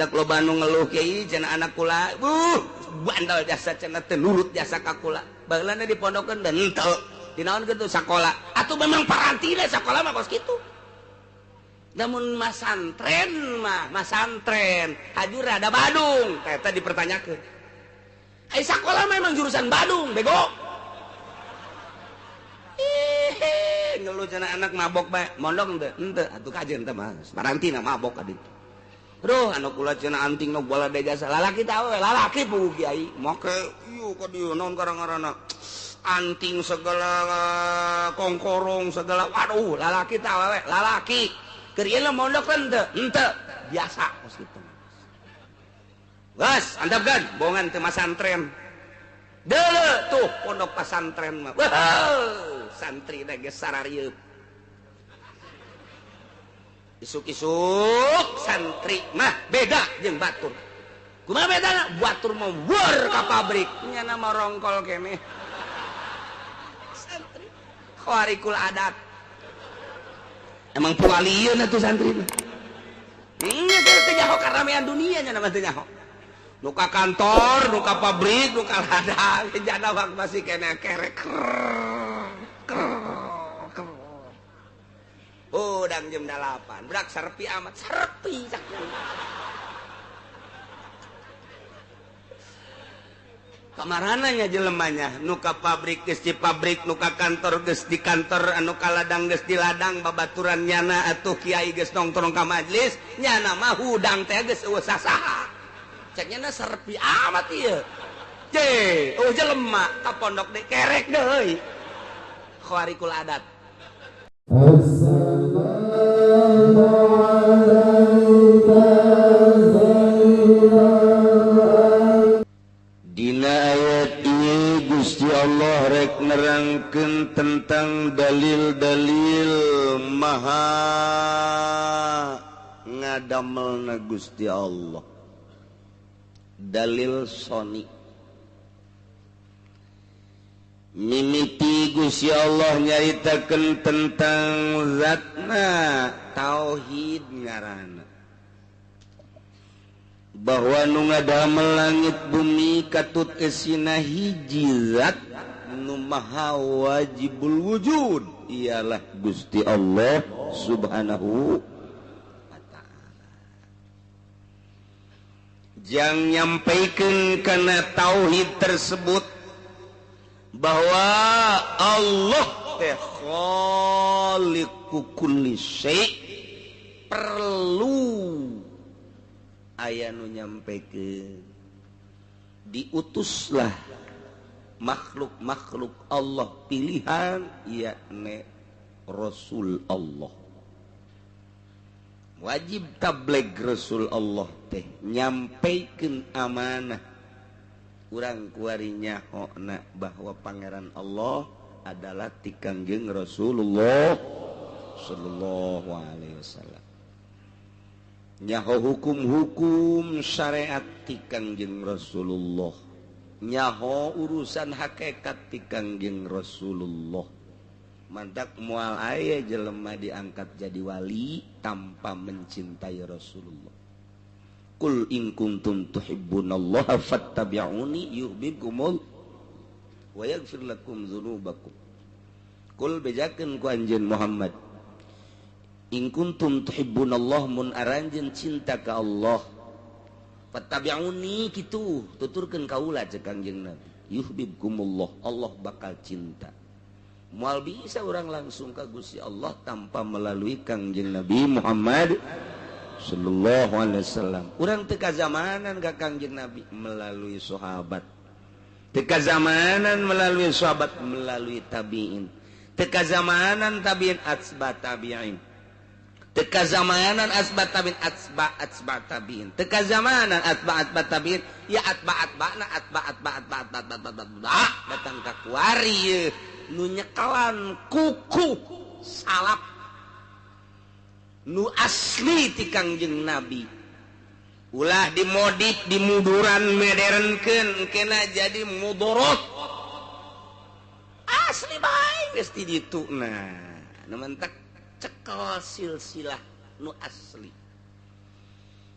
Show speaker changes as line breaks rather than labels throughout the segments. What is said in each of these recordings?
Mentak loba nu ngeluh kiai cenah anak kula, bandel jasa cenah teu nurut jasa ka kula. Baheulana dipondokeun dan henteu. Dinaon kitu sakola. Atuh memang parantina sakola mah kos kitu. Namun masantren mah, masantren hajur ada Badung, eta dipertanyakeun. Ai sakola mah emang jurusan Badung, bego. Ih, ngeluh cenah anak mabok bae, mondok henteu, henteu atuh kajeun teh mah. Parantina mabok ka ditu. Aduh, anu kula cenah anting nu bola de jasa lalaki teh awewe, lalaki puguh kiai. Make ieu ka dieu naon karang-ngaranna. Anting segala kongkorong segala, waduh, lalaki teh awewe, lalaki. Keur ieu mondok henteu, henteu, biasa kos kitu. Geus, antepkeun, bongan teu masantren. Deuleu tuh pondok pasantren mah. Wah, santri na geus sararieuk. Isuk-isuk santri mah beda jeung batur. Kumaha bedana? Batur mah weur ka pabrik, nyana mah rongkol keneh. Santri khawarikul adat. Emang pualieun atuh santri mah. Nya teu nyaho karamean dunia nya mah teu nyaho. Nu ka kantor, nu ka pabrik, nu ka ladang, jana wak masih keneh kerek. Udang jam 8, budak serpi amat, serpi kamarananya jelemanya, nu ka pabrik geus di pabrik, nu ka kantor geus di kantor, anu ka ladang geus di ladang, babaturan nyana atuh kiai geus nongkrong ka majlis, nyana mah hudang teh geus eueuh sasaha. Cek nyana serpi amat ieu. Je, eueuh jelema ka pondok deui kerek deui. Khawarikul adat. Dina ayat ieu Gusti Allah rek nerangkeun tentang dalil-dalil maha ngadamelna Gusti Allah. Dalil soni mimiti Gusti Allah nyaritakeun tentang zatna tauhid ngaranna bahwa nu ngadamel langit bumi katut esina hiji zat nu maha wajibul wujud ialah Gusti Allah Subhanahu wa ta'ala. Jang nyampaikeun kana tauhid tersebut bahwa Allah teh khaliqu kulli syai' perlu aya nu nyampekeun diutuslah makhluk-makhluk Allah pilihan yakni Rasul Allah. Wajib tabligh Rasul Allah teh nyampekeun amanah urang kuari nyahona bahwa pangeran Allah adalah ti Kangjeng Rasulullah sallallahu alaihi wasallam. Nyaho hukum-hukum syariat ti Kangjeng Rasulullah, nyaho urusan hakikat ti Kangjeng Rasulullah. Mantak moal aya jelema diangkat jadi wali tanpa mencintai Rasulullah. Qul in kuntum tuhibbunallaha fattabi'uni yuhibbukumul wa yaghfir lakum dzunubakum. Qul bejakeun ku anjeun Muhammad, in kuntum tuhibbunallah mun aranjeun cinta ka Allah, fattabi'uni kitu tuturkeun kaula ceuk Kangjeng Nabi, yuhibbukumullah, Allah bakal cinta. Moal bisa urang langsung ka Gusti Allah tanpa melalui Kangjeng Nabi Muhammad sallallahu alaihi wasallam. Urang teu kazamanan ka Kangjeng Nabi melalui sahabat, teu kazamanan melalui sahabat melalui tabi'in, teu kazamanan tabi'in atsba tabi'in, teu kazamanan atsba tabi'in atsba atsba tabi'in, teu kazamanan atsba atsba tabi'in ya atba atbana atba atba atba atba atba atba datang ka kuari nu nyekalan kuku salap nu asli ti Kangjeng Nabi. Ulah dimodif dimuduran modernkeun kena jadi mudorot. Asli bae geus ti ditu. Nah, nu mentak cekel silsilah nu asli.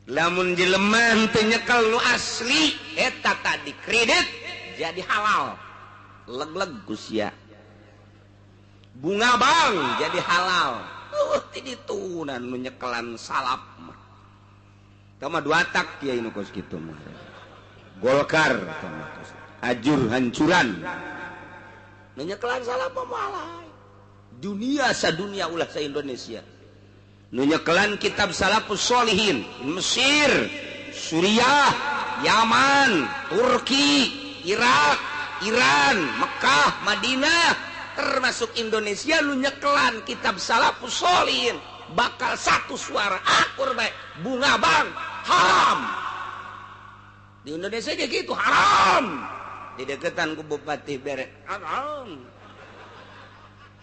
Lamun jelema teu nyekel nu asli eta tadi kredit jadi halal. Leg-leg ku sia. Bunga bank jadi halal. Ti ditunan nu nyekelan salap mah. Tah mah dua tak kiai nu kos kitu mah. Golkar tah mah kos. Ajur hancuran. Nu nyekelan salap mah moal. Dunia sadunia ulah sa Indonesia. Nu nyekelan kitab Salafus Sholihin Mesir, Suriah, Yaman, Turki, Irak, Iran, Mekah, Madinah, termasuk Indonesia nu nyekelan kitab Salafus Sholihin bakal satu suara akur bae bunga bank haram. Di Indonesia aja gitu haram. Dideketan ku bupati bere haram.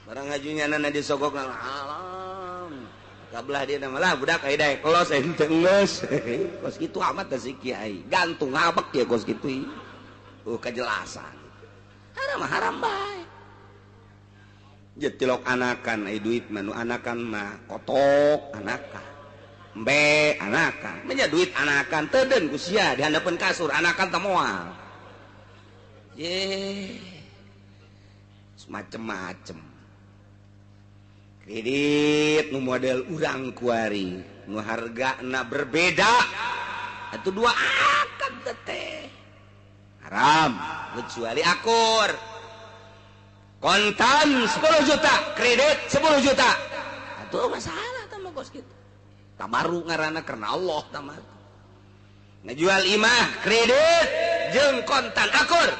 Barang ngajunya nana disogok haram. Kabelah dia nama lah budak ai daek los ente geus. Kos kitu amat teh si kiai. Gantung ngabek ya kos kitu. Kejelasan. Haram haram bae. Jetilok anakan ai duit mah nu anakan mah kotok anakan. Embe anakan. Menya duit anakan teudeun ku sia di handapeun kasur anakan teh moal. Ye. Macem-macem. Kredit nu model urang kuari nu hargana berbeda atuh dua akad teh haram kecuali akur kontan 10 juta kredit 10 juta atuh masalah tah mah kos kitu tabaru ngaranna karena Allah tah mah ngajual imah kredit jeung kontan akur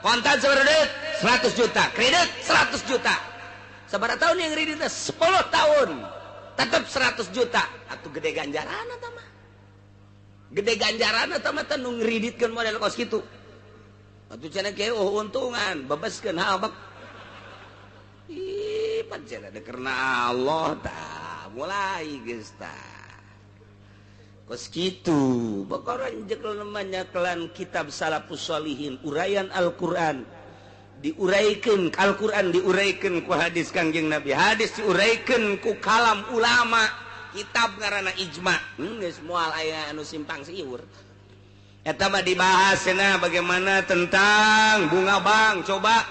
kontan sabaraha duit 100 juta kredit 100 juta. Sabaraha tahun yang kreditnya 10 tahun tetap 100 juta atau gede ganjaran atau mah gede ganjaran atau mah nu ngreditkeun model kos kitu atuh cenah kieu untungan bebaskeun habak ih pan cenah karena Allah tah mulai geus tah kos kitu bakaran jekel nyekelan kitab Salafus Sholihin uraian Al-Qur'an diuraikan Al-Quran diuraikan ku hadis Kangjeng Nabi hadis diuraikan ku kalam ulama kitab ngaranna ijma geus moal aya anu simpang siur eta mah dibahas cenah bagaimana tentang bunga bank coba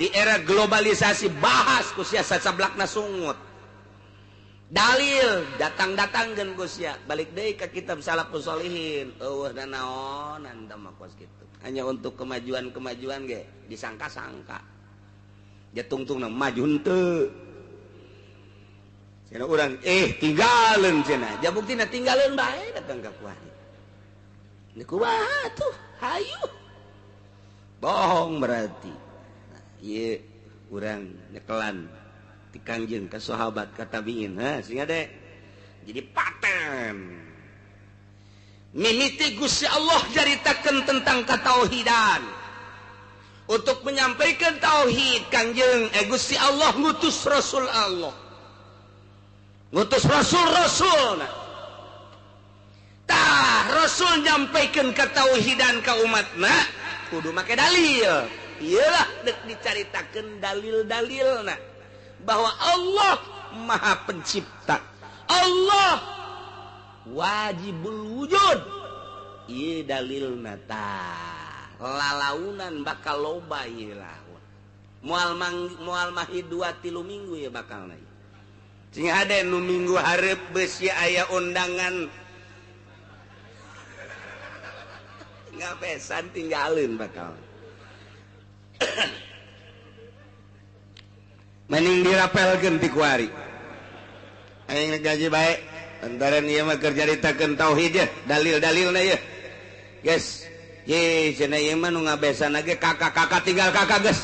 di era globalisasi bahas ku sia sacablakna sungut dalil datang-datangkeun ku sia balik deui ka kitab Salafus Sholihin eueuh nanaonan tah mah kos kitu hanya untuk kemajuan-kemajuan ge disangka-sangka ja tungtungna maju henteu cenah urang tinggalin cenah ja buktina tinggalin bae datang ka kuari ni kumaha tuh hayu bohong berarti nah, ieu urang nyekelan ti Kangjeng ka sahabat ka tabiin ha sehingga deh jadi paten mimiti Gusti Allah caritakeun tentang ketauhidan. Untuk menyampaikan tauhid Kangjeng Gusti Allah ngutus Rasul Allah. Ngutus Rasul-rasul. Tah Rasul nyampaikan ketauhidan ka umatna kudu make dalil. Iyalah dek dicaritakeun dalil-dalilna bahwa Allah Maha Pencipta. Allah wajibul wujud. Ieu dalilna tah lalaunan bakal loba ieu laun. Moal moal mahi 2-3 minggu ya bakal na. Sing hade nu minggu hareup beusi aya undangan ngabesan tinggalin bakal. Mending dirapelkeun ti kuari. Aing gaji bae. Antara ieu mah keur caritakeun tauhid ya, dalil-dalilna ya. Geus, ye cenah ieu mah nu ngabesan ge kakak-kakak tinggal kakak geus.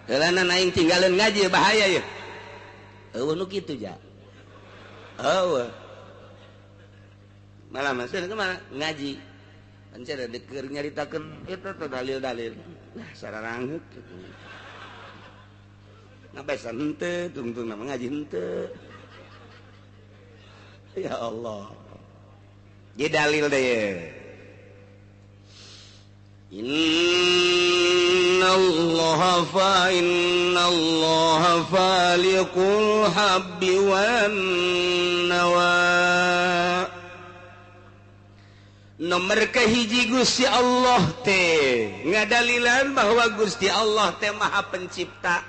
Heulanan aing tinggalin ngaji bahaya ya. Eueuh nu kitu ja. Eueuh. Malah masih kumaha ngaji. Pan cenah keur nyaritakeun eta teh dalil-dalil. Nah, sararangeut kitu. Ngabesan henteu, tungtungna mah ngaji henteu. Ya Allah. Jadi dalil deh. Inna Allah fa inna Allah faliqul habbi wan nawa. Nomor kahiji Gusti Allah teh ngadalilan bahwa Gusti Allah teh Maha Pencipta,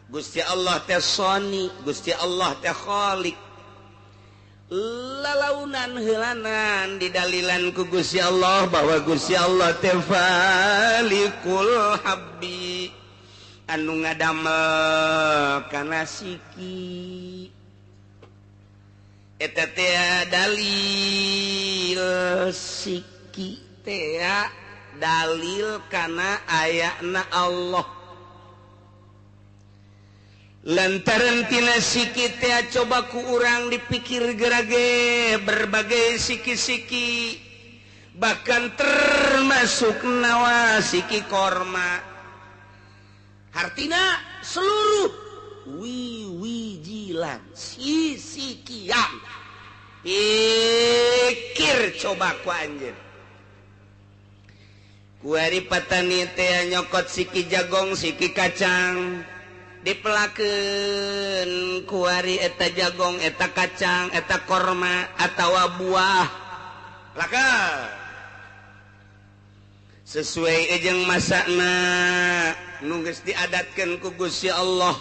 Gusti Allah teh Soni, Gusti Allah teh Khalik. Lalaunan heulanan didalilan ku Gusti Allah bahwa Gusti Allah teh Falikul Habbi, anu ngadamel kana siki. Eta teh dalil siki teh dalil kana ayana Allah. Lantaran tina siki teh coba ku urang dipikir gerage berbagai siki-siki, bahkan termasuk nawa siki korma. Hartina seluruh wiwijilan sisikian. Pikir coba ku anjeun. Kuari patani teh nyokot siki jagong siki kacang dipelakeun kuari eta jagong eta kacang eta korma atawa buah laka sesuai jeung masakna nu geus diadatkeun ku Gusti Allah.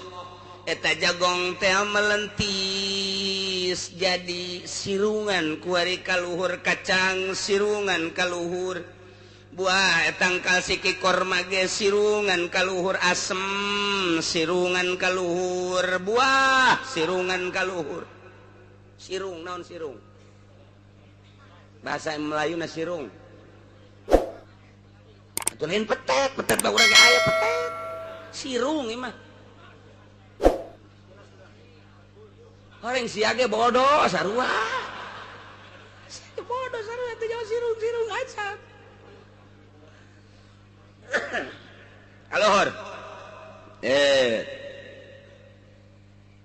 Eta jagong teh melentis jadi sirungan kuari kaluhur kacang sirungan kaluhur buah tangkal siki korma ge sirungan kaluhur asem sirungan kaluhur buah sirungan kaluhur. Sirung naon sirung? Bahasa Melayu na sirung. Atuh lain petet, petet mah urang ge aya petet. Sirung ieu mah. Orang sia ge bodoh sarua. Sia bodoh sarua teh jauh sirung-sirung aja. Kaluhur.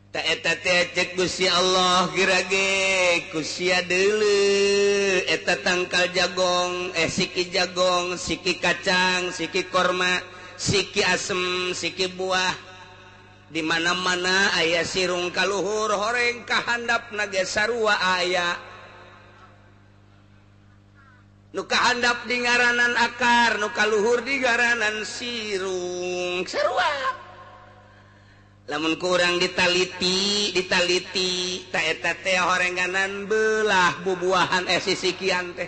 Ta eta teh cek Gusti Allah gerage ku sia deuleu eta tangkal jagong, siki jagong, siki kacang, siki korma, siki asem, siki buah. Di mana-mana aya sirung kaluhur horeng kahandap nage sarua aya. Nu kahandap di ngaranan akar, nu kaluhur di ngaranan sirung sarua. Lamun kurang ditaliti, ditaliti ta eta teh horenganan belah bubuahan sisikian teh.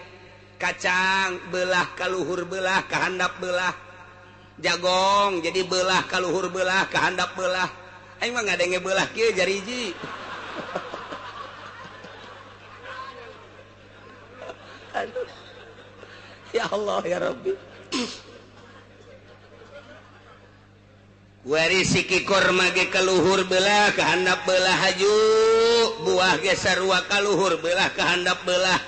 Kacang belah kaluhur belah kahandap belah. Jagong jadi belah kaluhur belah kahandap belah. Aing mah ngadenge belah kieu jariji. Aduh. Ya Allah ya Rabbi. Wari siki korma ge kaluhur belah kahandap belah haju, buah ge sarua kaluhur belah kahandap belah.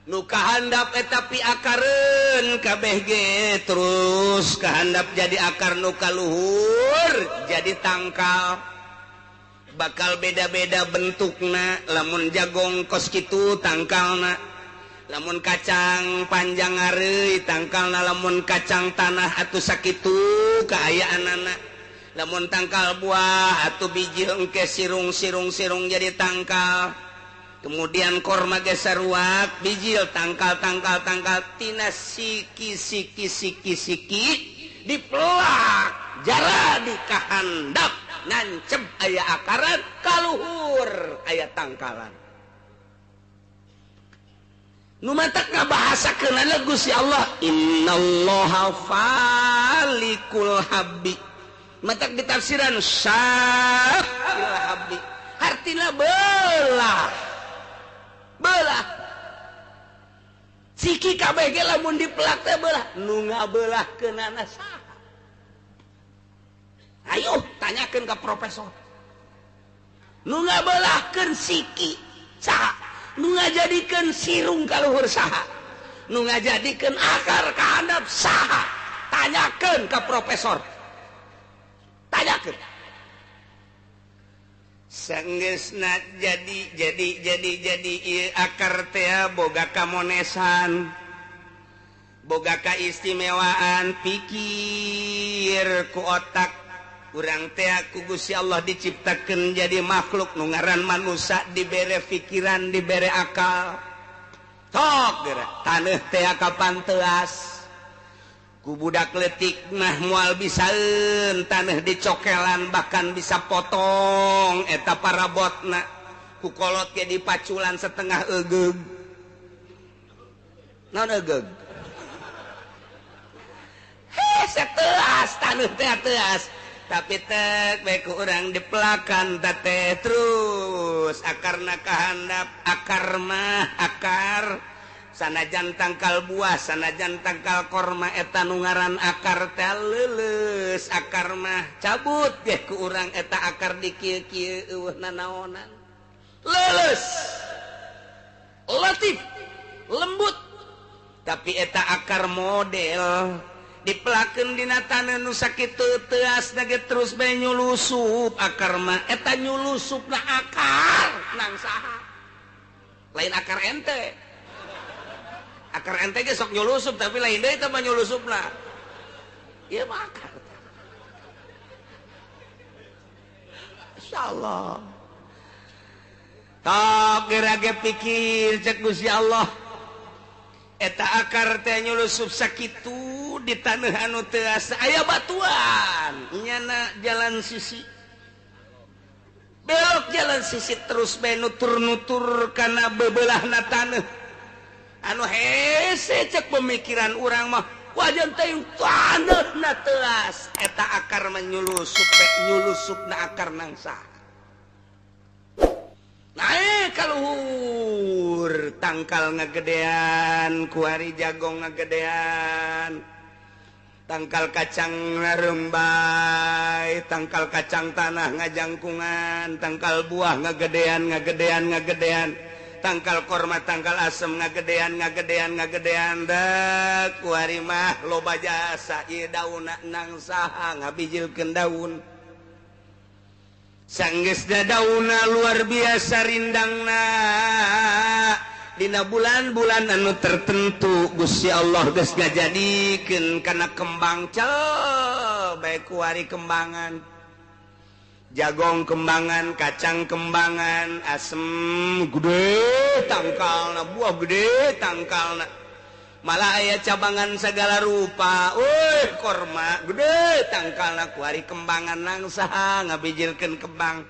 Nu kahandap eta piakareun kabeh ge terus kahandap jadi akar, nu kaluhur jadi tangkal. Bakal beda-beda bentukna, lamun jagong kos kitu tangkalna, lamun kacang panjang areuy tangkalna, lamun kacang tanah atuh sakitu kaayaanana, lamun tangkal buah atuh biji engke sirung sirung sirung jadi tangkal. Kemudian korma ge saruak bijil tangkal tangkal tangkal tina siki siki siki siki dipelak jara di kahandap nancep aya akaran kaluhur aya tangkalan. Nu matak ngabahasakeunana Gusti Allah innallaha falikul habbi. Matak ditafsiran syaqil habbi hartina belah. Belah siki kabeh ge lamun dipelak teh belah, nu ngabelahkeunana saha? Ayo tanyakeun ka profesor. Nu ngabelahkeun siki saha? Nu ngajadikeun sirung kaluhur saha? Nu ngajadikeun akar kahandap saha? Tanyakeun ka profesor. Tanyakeun. Sanggeusna jadi ieu akar teh boga kamonesan, boga kaistimewaan pikir ku otak urang teh ku Gusti Allah diciptakeun jadi makhluk nu ngaran manusia, dibere pikiran, dibere akal. Tok geura taneuh teh kapan teuas. Ku budak leutik mah moal bisaeun taneuh dicokelan bahkan bisa potong eta parabotna. Ku kolot ge dipaculan setengah egeug. Naon egeug? Hese teuas taneuh teh teuas. Tapi tek bae ku urang dipelakan teh terus akarna kahandap akar mah akar sanajan tangkal buah sanajan tangkal korma eta nu ngaran akar teh leuleus akar mah cabut ge ku urang eta akar di kieu-kieu eueuh nanaonan leuleus latif lembut tapi eta akar model dipelakeun dina taneuh nu sakitu teuas ge terus bae nyulusup akar mah eta nyulusupna akar nang saha lain akar ente. Akar ente ge sok nyulusup tapi lain deui teh mah nyulusupna. Ieu mah akar. Insyaallah. Tok geura ge pikir cek Gusti Allah. Eta akar teh nyulusup sakitu di taneuh anu teuas aya batuan. Nyana jalan sisi. Belok jalan sisi terus bae nutur-nutur kana bebeulahna taneuh. Anu hese cek pemikiran urang mah wajan teh taneuhna teuas eta akar menyulusup nyulusupna akar nangsa naik kaluhur tangkal ngagedean kuari jagong ngagedean tangkal kacang ngarembay tangkal kacang tanah ngajangkungan tangkal buah ngagedean ngagedean ngagedean tangkal korma tangkal asem ngagedean ngagedean ngagedean dek kuari mah loba jasa ieu daunna nang saha ngabijilkeun daun sanggeusna daunna luar biasa rindangna dina bulan-bulan anu tertentu Gusti Allah geus ngajadikeun kana kembang cel bae kuari kembangan jagong kembangan, kacang kembangan, asem gede tangkalna, buah gede tangkalna. Malah aya cabangan segala rupa. Wih, korma gede tangkalna kuari kembangan nang saha ngabijilkeun kembang.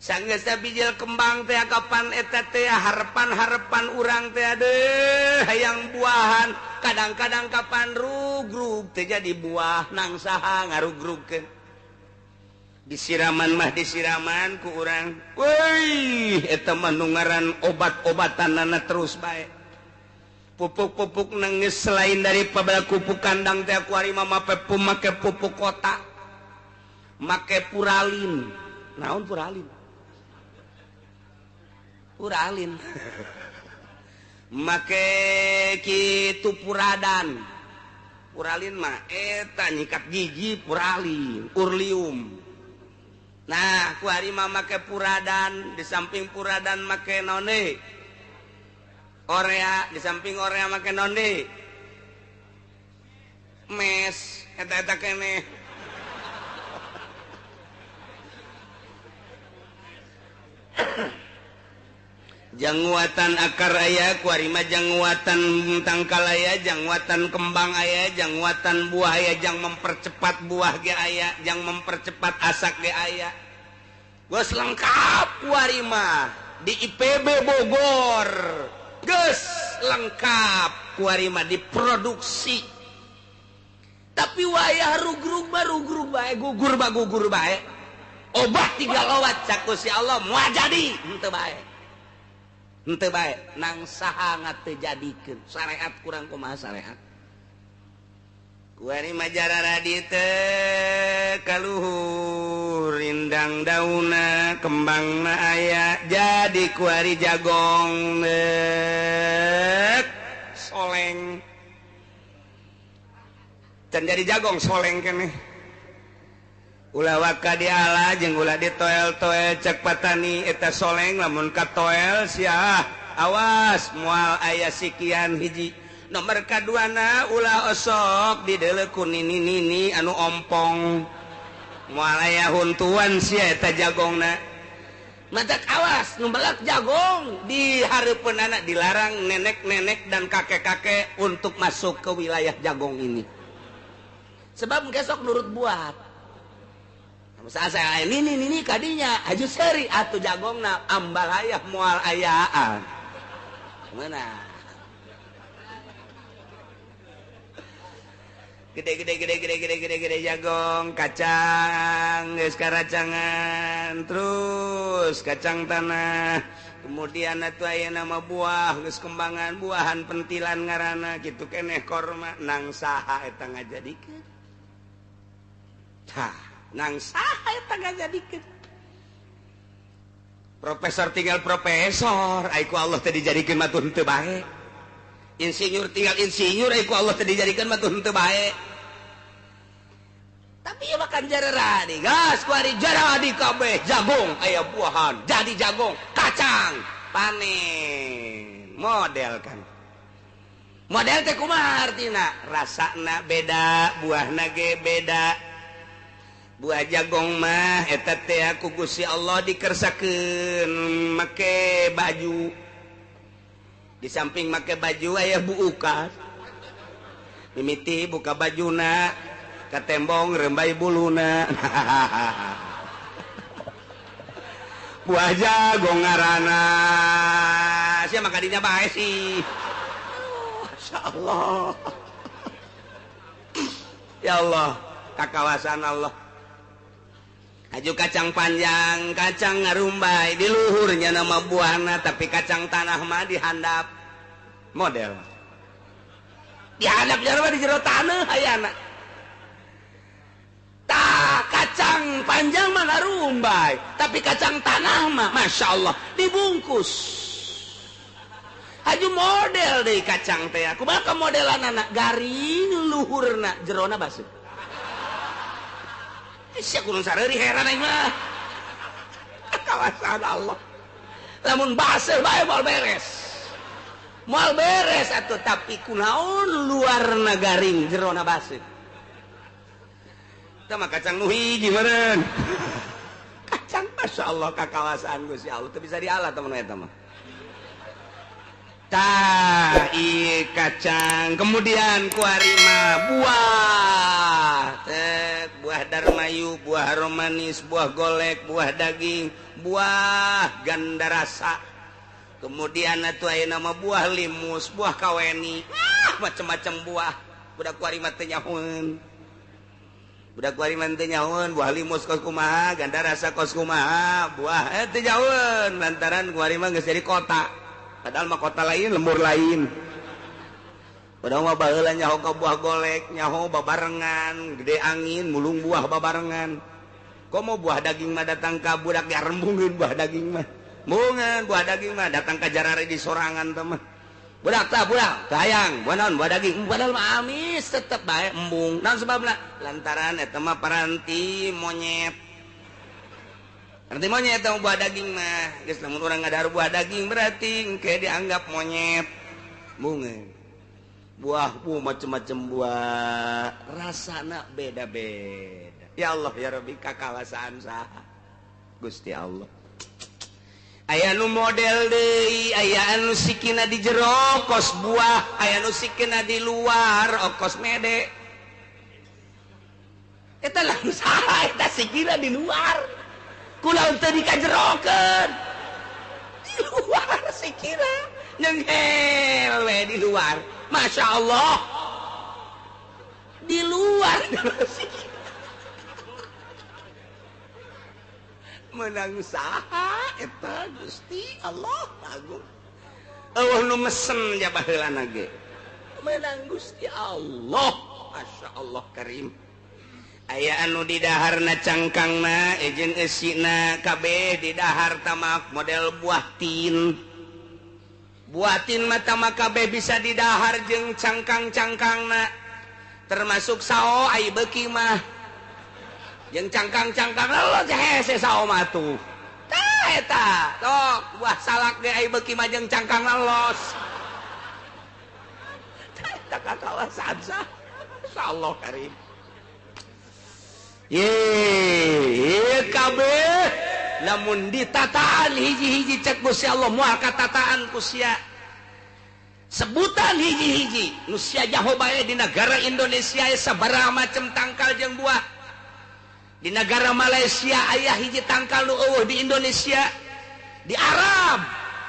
Sanggeus bijil kembang teh kapan eta teh harepan-harepan urang teh deuh hayang buahan. Kadang-kadang kapan rugrug teh jadi buah nang saha ngarugrugkeun. Disiraman mah disiraman ku urang. Wih, eta mah nu ngaran obat-obatanana terus bae. Pupuk-pupuk nangis selain dari pabal pupuk kandang teh kuari mah make pupuk kota. Make puralin. Naon puralin? Puralin. Make kitu puradan. Puralin mah eta nyikat gigi puralin, urlium. Nah, kuari mah make puradan, di samping puradan make nonde. Orea, di samping orea make nonde. Mes, eta-eta keneh. Janguatan akar aya, kuari mah janguatan tangkal aya, janguatan kembang aya, janguatan buah aya, jang mempercepat buah ge aya, jang mempercepat asak ge aya. Geus lengkap kuari mah di IPB Bogor. Geus lengkap kuari mah diproduksi. Tapi wayah rugrug mah rugrug bae, gugur mah gugur bae. Obat tiga lowat cak Gusti Allah moal jadi henteu bae. Henteu bae nang saha ngatejadikeun syariat kurang kumaha syariat kuari majarara di teh kaluhur rindang dauna kembangna aya jadi kuari jagong nek soleng can jadi jagong soleng keneh ulah waka diala jeung ulah ditoel-toel cek patani eta soleng lamun katoel siah awas moal aya sikian hiji nomor kaduana ulah osok dideuleu ku nini-nini anu ompong moal aya huntuan sia eta jagongna Matak awas nu melak jagong di hareupeun anak dilarang nenek-nenek dan kakek-kakek untuk masuk ke wilayah jagong ini. Sebab besok nurut buat. Misalnya saya ini kadinya aju seri atuh jagongna ambal ayah moal ayaan. Mana? Gede-gede jagung, kacang, geus karacangan, terus kacang tanah. Kemudian atuh aya nama buah, geus kembangan buahan pentilan ngaranna kitu keneh korma nang saha eta ngajadikeun. Tah, nang saha eta ngajadikeun. Profesor tinggal profesor, ai ku Allah teh dijadikeun mah tuh henteu bae. Insinyur tinggal insinyur, ku Allah teh dijadikan mah tuh henteu bae. Tapi ieu makan jareradi, gas ku ari jaradi kabeh jagung aya buahan, jadi jagung, kacang, panen. Model kan. Model teh kumaha artina? Rasana beda, buahna ge beda. Buah jagong mah eta teh ku Gusti Allah dikersakeun make baju. Di samping make baju aya buukan. Mimiti buka bajuna, katembong rembai buluna. Buah jagong ngaranna. Sia mah kadinya bae sih. Masyaallah. Ya Allah, kakawasan Allah. Aju kacang panjang, kacang ngarumbai di luhurnya nama buahna, tapi kacang tanah mah dihandap. Model. Dihandap jero di jero tanah ayana. Tah, kacang panjang mah ngarumbai, tapi kacang tanah mah Masya Allah dibungkus. Aju model deui kacang teh. Kumaha modelan anak garing luhurna jerona baseuh. Sia kurang sareuri heran aing mah. Kawasan Allah. Lamun baseuh bae moal beres. Moal beres atuh tapi kunaon luarna garing jerona baseuh. Tah mah kacang nu hiji meureun. Kacang masyaallah kakawasan Gusti Allah teu bisa dialah temen eta mah. Tah ieu kacang kemudian kuari mah buah. Buah darmayu, buah romanis, buah golek, buah daging, buah gandarasa. Kemudian atuh aya nama buah limus, buah kaweni, macam-macam buah. Budak kuari mah teu nyahoeun. Budak kuari mah teu nyahoeun, buah limus kos kumaha, gandarasa kos kumaha, buah teu nyahoeun lantaran kuari mah geus jadi kota. Padahal mah kota lain, lembur lain. Padahal mah baheula nyaho ka buah golek, nyaho babarengan, gede angin, mulung buah babarengan. Komo buah daging mah datang ka budak garembungeun buah daging mah. Mbungeun buah daging mah datang ka jarare di sorangan teh mah. Budak tah budak, teu hayang, buah naon buah daging, padahal mah amis tetep bae embung. Naon sebabna? Lantaran eta mah paranti monyet. Paranti monyet teh buah daging mah. Geus lamun urang ngadahar buah daging berarti engke dianggap monyet. Mbungeun. Buah macam-macam buah rasana beda-beda. Ya Allah ya Rabbi kakawasaan saha Gusti Allah. Aya nu model deui, aya anu sikina di jero kos buah, aya nu sikina di luar okos mede. Eta lamun saha eta sikina di luar. Kulaun teu dikajerokeun. Di luar sikina nyenghel we di luar. Masya Allah di luar menang saha eta Gusti Allah agung. Eueuh nu mesen ja baheulana ge menang Gusti Allah. Masya Allah karim. Aya anu di daharna cangkangna jeung eusina kabeh di dahar tamak model buah tin. Buatin mata maka bisa didahar jeung cangkang-cangkangna termasuk sao ai beuki mah jeung cangkang-cangkang lo hese sao mah tuh tah eta tok buah salak ge ai beuki mah jeung cangkang los tah eta kakawasan sah insyaallah karim ye kabeh Lamun ditataan hiji-hiji cek Gusti Allah moal katataan ku sia. Sebutan hiji-hiji nu sia jaho bae di negara Indonesia aya sabaraha macem tangkal jeung buah. Di negara Malaysia aya hiji tangkal nu eueuh di Indonesia. Di Arab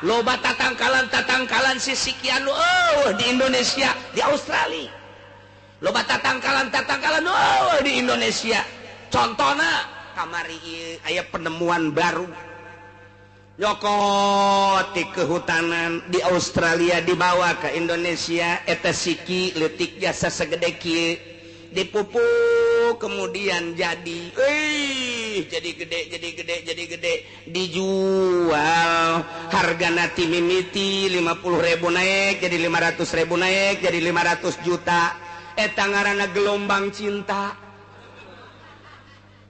loba tatangkalan-tatangkalan sisikian nu eueuh di Indonesia. Di Australia loba tatangkalan-tatangkalan nu eueuh di Indonesia. Contohna kamari aya penemuan baru nyokot di kehutanan di Australia dibawa ke Indonesia. Eta siki leutik jasa segede kieu dipupuk kemudian jadi jadi gede jadi gede jadi gede dijual harga nati mimiti 50.000 naik jadi 500.000 naik jadi 500 juta. Eta ngaranna gelombang cinta.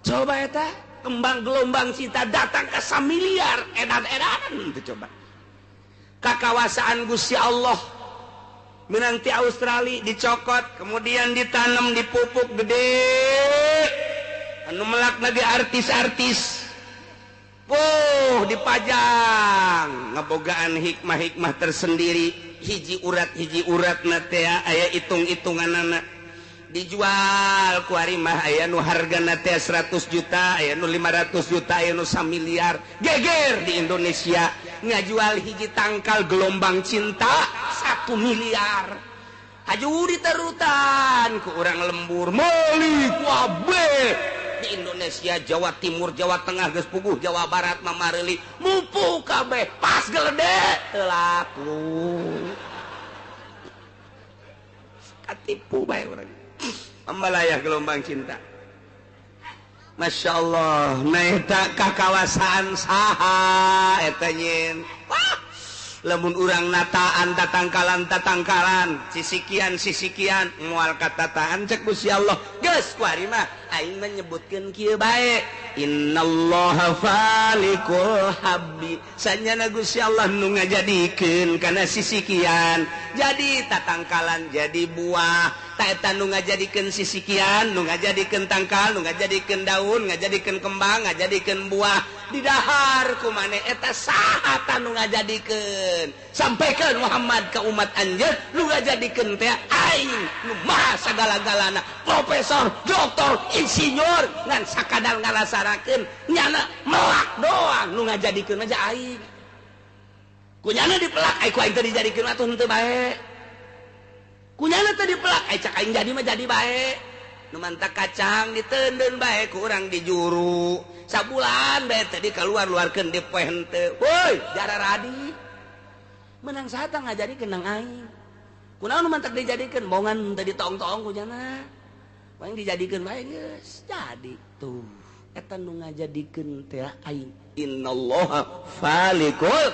Coba eta kembang gelombang cinta datang ke 1 miliar edan-edanan itu coba. Kakawasaan Gusti Allah menanti Australia dicokot kemudian ditanam dipupuk gede anu melak lagi artis-artis puh dipajang ngebogaan hikmah-hikmah tersendiri. Hiji urat na teh aya hitung-hitunganana dijual ku ari mah aya nu hargana teh 100 juta aya nu 500 juta aya nu 1 miliar. Geger di Indonesia ngajual hiji tangkal gelombang cinta 1 miliar. Haju diterutan ku urang lembur meuli kabeh di Indonesia. Jawa Timur, Jawa Tengah geus puguh, Jawa Barat mah mareuli mupu kabeh pas gelede teu laku. Katipu bae urang. Ambalayah gelombang cinta. Masya Allah, nah kakawasaan saha eta nyin. Wah, lamun urang nataan tatangkalan tatangkalan, sisikian sisikian moal katataan cek Gusti Allah. Geus kuari mah aing menyebutkeun kieu bae. Innallaha falikul habbi. Sanyana Gusti Allah nu ngajadikeun kana sisikian jadi tatangkalan jadi buah. Ta eta nu ngajadikeun sisikian, nu ngajadikeun tangkal, nu ngajadikeun daun, ngajadikeun kembang, ngajadikeun buah didahar ku maneh eta saha ta nu ngajadikeun. Sampaikan Muhammad ka umat anjeun nu ngajadikeun teh aing nu maha sagala-galana, profesor, doktor, insinyur ngan sakadar ngalasarakeun nyana melak doang nu ngajadikeun aja aing. Ku nyana dipelak ai ku aing teh dijadikeun atuh henteu bae. Kunyana teh dipelak ai cak aing jadi mah jadi bae. Nu mantak kacang diteundeun bae ku urang di juru. Sabulan bae teh dikaluar-luarkeun di poe henteu. Woi, jara radi. Menang saha tah ngajadikeun nang aing. Kunaon nu mantak dijadikeun bongan teh ditong-tong kunyana. Paling dijadikeun bae geus jadi tuh. Eta nu ngajadikeun teh aing. Innallaha falikul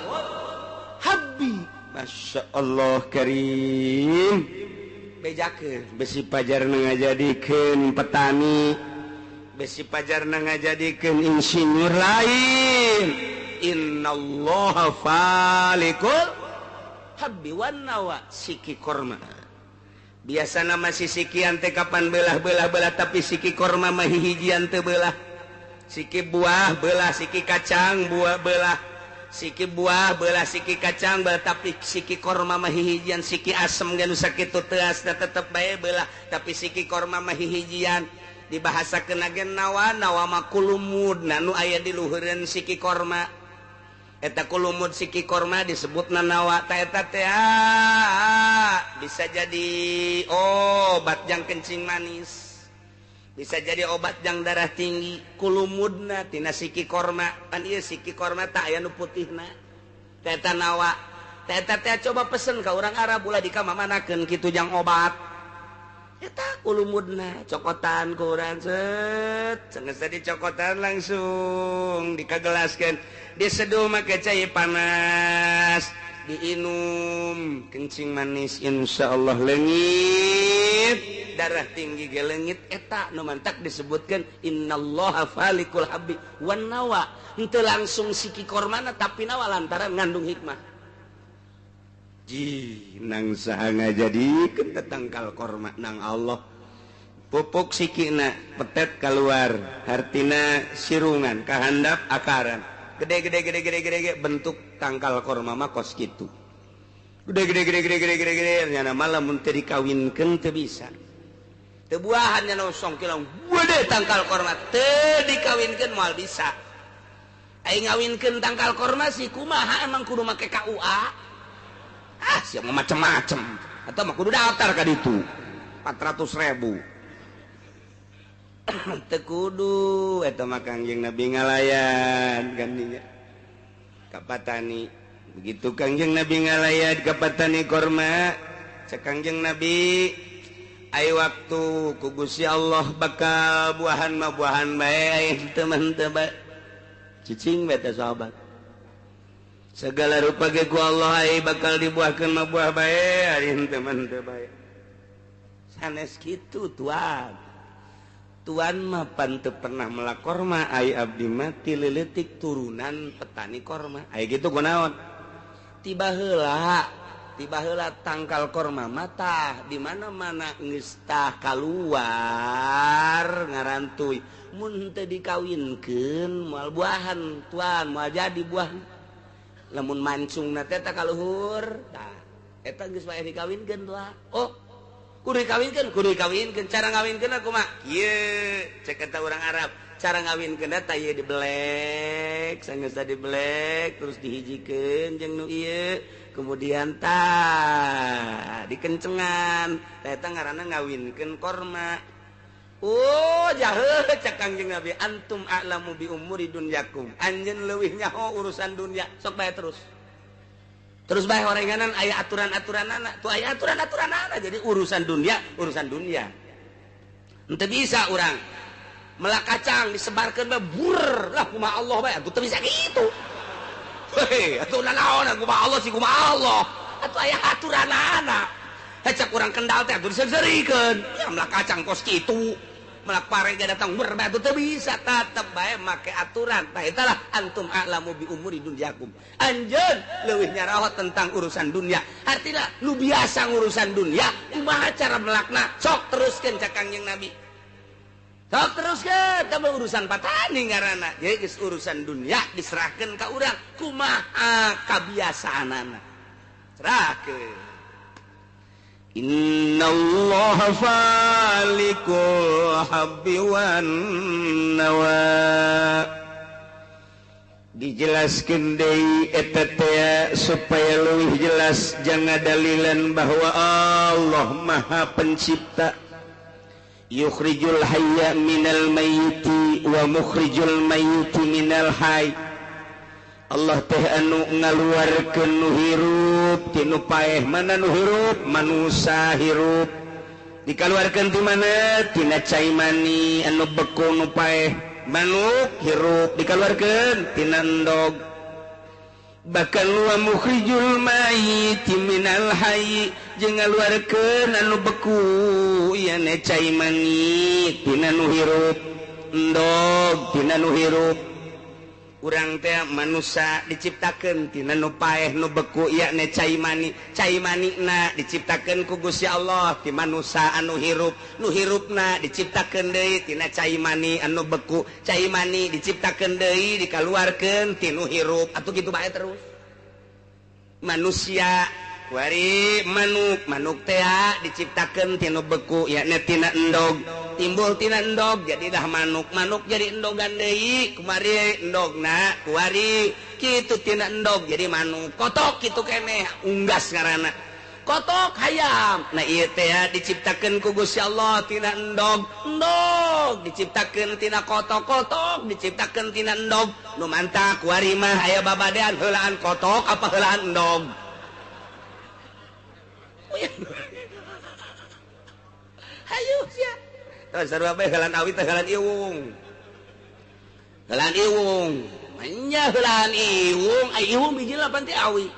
habbi. Masya Allah karim. Bejakeun besi pajarna ngajadikeun petani, besi pajarna ngajadikeun insinyur lain. Innallaha falikul habbi wan nawa siki korma. Biasana mah sisikian teh kapan belah-belah-belah, tapi siki korma mah hihijian teu belah. Siki buah belah, siki kacang buah belah, siki buah belah, siki kacang belah, tapi siki korma mah hihijian. Siki asem ge nu sakitu teuasna tetep bae belah, tapi siki korma mah hihijian. Dibahasakeun ge nawa, nawa mah kulumud nu aya di luhureun siki korma. Eta kulumud siki korma disebutna nawa. Ta eta teh bisa jadi obat jang kencing manis, bisa jadi obat jang darah tinggi. Kulumudna tina siki korma. Pan ieu siki korma tak aya nu putihna. Ta eta nawa. Ta eta teh coba pesen ka urang Arab ulah dikamamanakeun kitu jang obat. Eta kulumudna cokotan ku urang set, sanggeus dicokotan langsung dikagelaskeun, diseduh make cai panas, diinum kencing manis insyaallah leungit, darah tinggi ge leungit. Eta nu mantak disebutkeun innallaha falikul habbi wan nawa. Henteu langsung siki kormana tapi nawa lantaran ngandung hikmah. Ji nang saha ngajadikeun tetangkal korma nang Allah. Pupuk sikina petet keluar, hartina sirungan kahandap akaran. Gede gede gede gede gede gede bentuk tangkal korma mah kos kitu. Gede gede gede gede gede gede gede nyana malah mun teu dikawinkeun teu bisa. Teu buahan nya nosong kilang gede tangkal korma teu dikawinkeun moal bisa. Ai ngawinkeun tangkal korma sih kumaha emang kudu make KUA? Ah sia mah macem-macem. Atau mah kudu daftar ka ditu. 400.000. Teu kudu eta mah Kangjeng Nabi ngalayan gandinya ka patani. Begitu Kangjeng Nabi ngalayan ka patani korma, cek Kangjeng Nabi ai waktu ku Gusti Allah bakal buahan mah buahan bae ai teu mah teu bae. Cicing bae teh sahabat. Segala rupa ge ku Allah ai bakal dibuahkeun mah buah bae ari teu mah teu bae. Sanes kitu tuan. Tuan mah pan teu pernah melak korma, ai abdi mah ti leutik turunan petani korma. Ai kitu kunaon? Tiba heula tangkal korma mah tah di mana-mana geus tah kaluar ngarantuy. Mun teu dikawinkeun moal buahan tuan, moal jadi buah. Lamun mancungna teh tah ka luhur, tah eta geus wae dikawinkeun tuah. Oh, kudu dikawinkeun, cara ngawinkeun kumaha? Kieu, cek eta urang Arab, cara ngawinkeun teh ieu dibelek, sanggeus dibelek terus dihijikeun jeung nu ieu, kemudian tah dikencengan, tah eta ngaranna ngawinkeun korma. Oh, jaheuh cek Kangjeng Nabi, antum a'lamu bi umuri dunyakum. Anjeun leuwih nyaho urusan dunya, sok bae terus. Terus bae orenganan aya aturan-aturanana, tuh aya aturan-aturanana. Jadi urusan dunia. Henteu bisa urang melak kacang disebarkeun bae bur lah kumaha Allah bae, atuh teu bisa kitu. Hei, atuh nanaon kumaha Allah sih kumaha Allah. Atuh aya aturanana. Heh cek urang Kendal teh atuh diseurikeun. Ya melak kacang kos kitu. Melak pare ge datang bur bae atuh teu bisa, tetep bae make aturan. Tah eta lah antum a'lamu bi umuri dunyakum. Anjeun leuwih nyaraho tentang urusan dunia. Artina lu biasa ngurusan dunia, kumaha cara melakna? Sok teruskeun cek Kangjeng Nabi. Sok teruskeun teh urusan patani ngaranna. Jadi geus urusan dunia diserahkeun ka urang, kumaha kabiasaanana. Serahkeun. Innallaha falikul habbi wan nawa. Dijelaskeun deui eta teh supaya leuwih jelas jangan dalilan bahwa Allah Maha Pencipta. Yukhrijul hayya minal mayyiti wa mukhrijul mayyiti minal hayy. Allah teh anu ngaluarkeun nu hirup ti nu paeh. Mana nu hirup? Manusa hirup. Dikaluarkeun ti mana? Tina cai mani anu beku nu paeh. Manuk hirup dikaluarkeun tina endog. Bahkan wa mukhrijul mayyiti minal hayy, jeung ngaluarkeun anu beku ieu cai mani tina nu hirup, endog tina nu hirup. Urang teh manusia diciptakeun tina nu paeh nu beku yakni cai mani. Cai manina diciptakeun ku Gusti Allah ti manusia anu hirup. Nu hirupna diciptakeun deui tina cai mani anu beku. Cai mani diciptakeun deui dikaluarkeun ti nu hirup. Atuh kitu bae terus. Manusia kuari manuk, manuk teh diciptakeun tina beku yakni tina endog. Timbul tina endog jadilah manuk, manuk jadi endogan deui, kumari endogna kuari kitu tina endog jadi manuk. Kotok kitu keneh unggas ngaranna. Kotok hayam. Nah ieu teh diciptakeun ku Gusti Allah tina endog, endog diciptakeun tina kotok, kotok diciptakeun tina endog. Nu mantak kuari mah aya babadean heulaan kotok apa heulaan endog. Hayu sia. Tah sarua bae heulaan awi teh heulaan iwung. Heulaan iwung. Nya heulaan iwung, ai iwung biji lapan ti awi.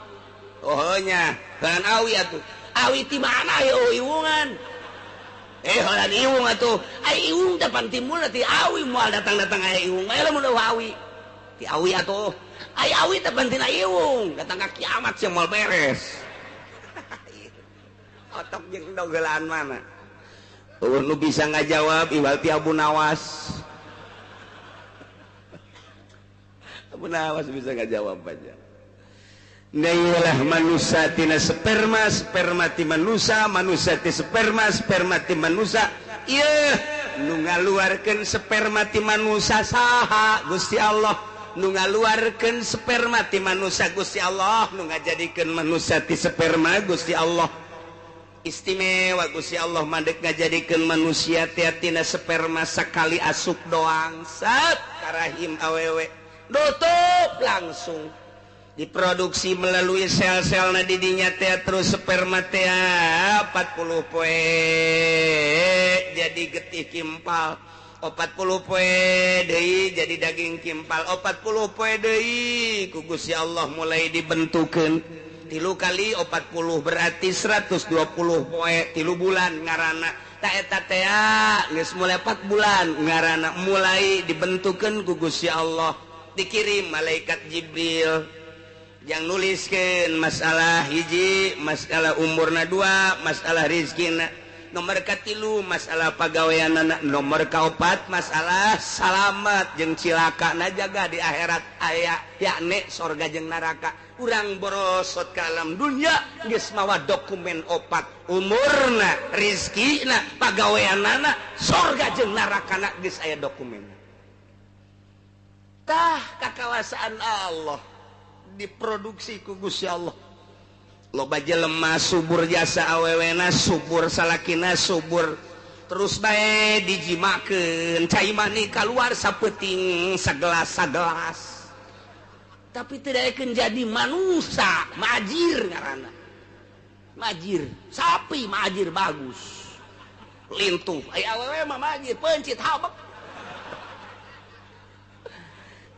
Oh nya, heulaan awi atuh. Awi ti mana ieu iwungan? Heulaan iwung atuh. Ai iwung teh pan timbul ti awi moal datang-datang aya iwung. Aya lamun awi. Ti awi atuh. Ai awi teh pan tina iwung, datang ka kiamat sia moal beres. Otok jeung endog heulaan mana? Eueuh nu bisa ngajawab iwal ti Abu Nawas. Menawas bisa ngajawab aja. Nailah manusia tina sperma, sperma ti manusia, manusia ti sperma, sperma ti manusia. Ieu nu ngaluarkeun sperma ti manusia saha? Gusti Allah. Nu ngaluarkeun sperma ti manusia Gusti Allah, nu ngajadikeun manusia ti sperma Gusti Allah. Istimewa Gusti Allah mandek ngajadikeun manusia tina sperma sakali asup doang sat karahim awewe. Tutup langsung diproduksi melalui sel-sel na didinya teh terus sperma teh 40 poe jadi getih kimpal, 40 poe deui jadi daging kimpal, 40 poe deui ku Gusti Allah mulai dibentukeun 3 kali 40 berarti 120 poe 3 bulan ngaranna ta eta teh geus mulai 4 bulan ngaranna mulai dibentukeun ku Gusti Allah, dikirim malaikat Jibril yang nuliskan masalah hiji, masalah umurna 2, masalah rizkina, nomor katilu masalah pagaweanana, nomor kaopat masalah salamat jeung cilaka na jaga di akhirat aya yakni sorga jeung neraka. Urang borosot ka alam dunya geus mawa dokumen opat, umurna, rizkina, pagaweanana, sorga jeung nerakana geus aya dokumen. Tah kakawasaan Allah diproduksi ku Gusti Allah. Loba jelema subur jasa awewena, subur salakina, subur terus bae dijimakeun cai mani kaluar sapeuting sagelas-sagelas. Tapi tidak akan jadi manusia, majir ngaranna. Majir, sapi majir bagus. Lintuh, aya awewe mah majir, pencit habek.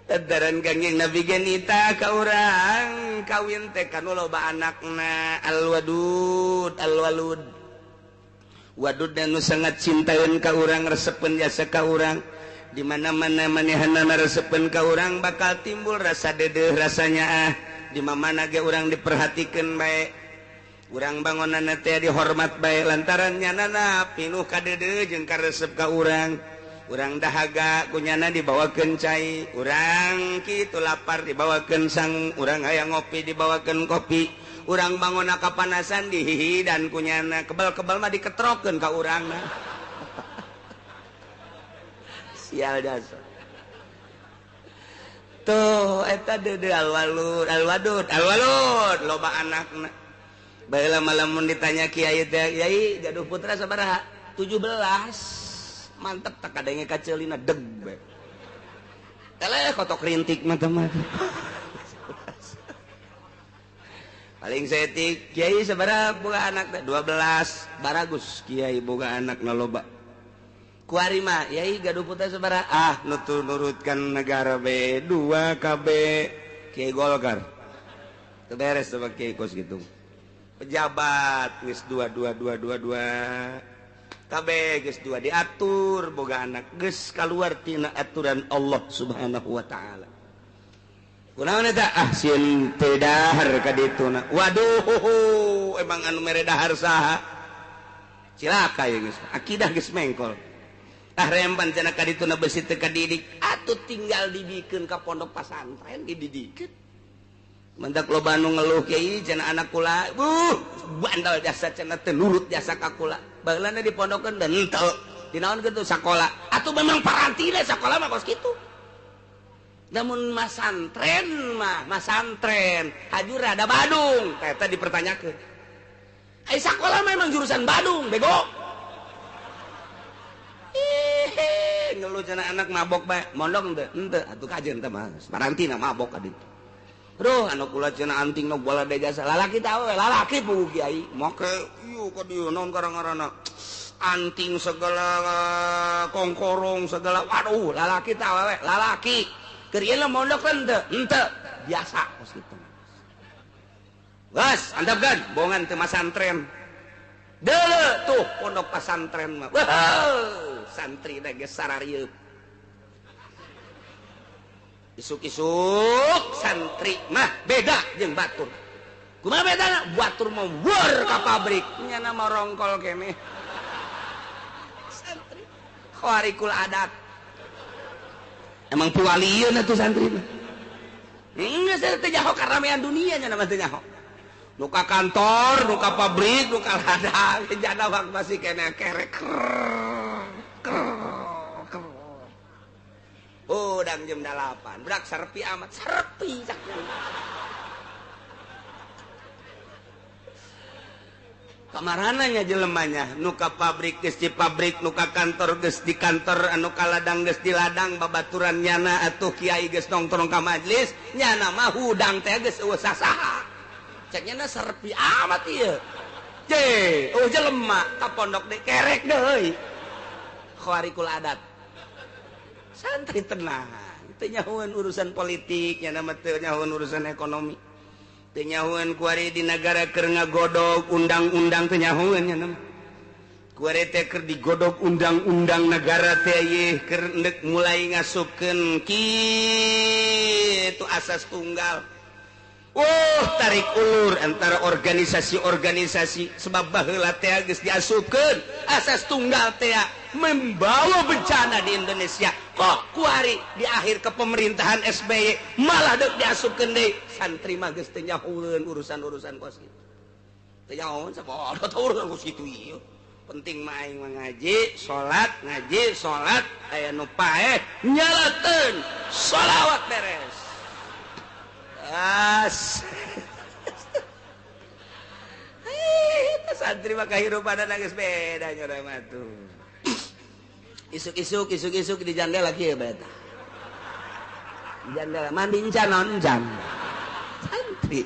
Tadaran Kangjeng Nabi genita ka urang kawin teh kanu loba anakna alwadud alwalud. Wadud nu sangat cintaeun ka urang, resepeun jasa ka urang. Di mana-mana manehanna resepeun ka urang bakal timbul rasa dedeuh rasanya ah. Di mana ge urang diperhatikeun bae. Urang bangonanna teh dihormat bae lantaran nyanana pinuh kadeudeuh jeung karesep ka urang. Urang dahaga kunyana dibawakeun cai, urang kitu lapar dibawakeun sang, urang hayang ngopi dibawakeun kopi, urang bangona kapanasan dihihidan kunyana, kebal-kebal mah diketrokeun ka urangna. Sial jasa. Tuh eta deudeuh alwalud, alwadud, alwalud loba anakna. Baheula mah lamun ditanya kiai teh, "Kiai gaduh putra sabaraha?" 17. Mantep tak kadenge kaceulina deg bae. Eleh kotok rintik mah teh mah. Paling saeutik kiai sabaraha boga anak teh? 12. Baragus kiai boga anak na loba. Kuari mah yai gaduh putra sabaraha? Ah nutur nurutkan negara B 2 KB kiai Golkar. Teu beres sama kiai kos gitu. Pejabat geus 2 2 2 2 2. Kabeh geus 2 diatur boga anak geus kaluar tina aturan Allah Subhanahu wa taala. Kunaon eta? Ah sieun teu dahar ka dituna. Waduh, emang anu mere dahar saha? Cilaka ye geus. Akidah geus mengkol. Ah rempan cenah ka dituna besi teu kadidik, atuh tinggal dibikeun ka pondok pasantren dididikeun. Mendak loba nu ngeluh kiai cenah anak kula, bandel jasa cenah teu nurut jasa ka kula. Baheulana dipondokeun dan henteu. Dinaon kitu sakola. Atuh memang parantina sakola mah kos kitu. Namun masantren mah, masantren hajur ada Badung, eta dipertanyakeun. Ai sakola mah emang jurusan Badung, bego. Ih, ngeluh cenah anak mabok bae, mondok henteu, henteu atuh kajeun teh mah. Parantina mabok ka ditu. Aduh, anu kula cenah anting nu bola de jasa. Lalaki teh awewe, lalaki puguh kiai. Make ieu ka dieu naon karang-ngaranna. Anting segala kongkorong segala. Waduh, lalaki teh awewe, lalaki. Keur ieu mondok henteu, henteu. Biasa kos kitu. Geus, antepkeun bongan teu masantren. Deuleu tuh pondok pasantren mah. Wah, santri teh geus sararieuk. Isuk-isuk santri mah beda jeung batur. Kumaha bedana? Batur mah wur ka pabrik, nyana mah rongkol keneh. Santri khawarikul adat. Emang pualieun atuh santri mah. Geus teu nyaho karamean dunia nya mah teu nyaho. Nu ka kantor, nu ka pabrik, nu ka ladang, jana wak masih kena kerek. Udang jam 8, budak serpi amat, serpi caknya. Kamarananya jelemanya, nu ka pabrik geus di pabrik, nu ka kantor geus di kantor, anu ka ladang geus di ladang, babaturan nyana atuh kiai geus nongkrong ka majelis, nyana mah hudang teh geus eueuh sasaha. Cek nyana serpi amat ieu. Je, oh jelema ka pondok deui kerek deui. Khawarikul adat. Santri tenang, teu nyahoeun urusan politik, nyana mah teu nyahoeun urusan ekonomi. Teu nyahoeun kuari di nagara keur ngagodog undang-undang teu nyahoeun nya mah. Kuari teh keur digodog undang-undang negara teh ieu keur endek mulai ngasupkeun kitu asas tunggal. Tarik ulur antara organisasi-organisasi sebab baheula teh geus diasupkeun asas tunggal teh membawa bencana di Indonesia. Kok kuari di akhir kepemerintahan SBY malah deuk diasupkeun deui santri mah geus teu nyahoeun urusan-urusan kos kitu. Teu nyahoeun sabodo teh urusan kos kitu ieu. Penting mah aing mah ngaji, salat, aya nu paeh nyalakeun sholawat beres. As. Santri mah kahirupan geus beda nya urang mah tuh. Isuk-isuk isuk-isuk di jandela kieu bae tah. Jandela mandi encan naon encan. Santri.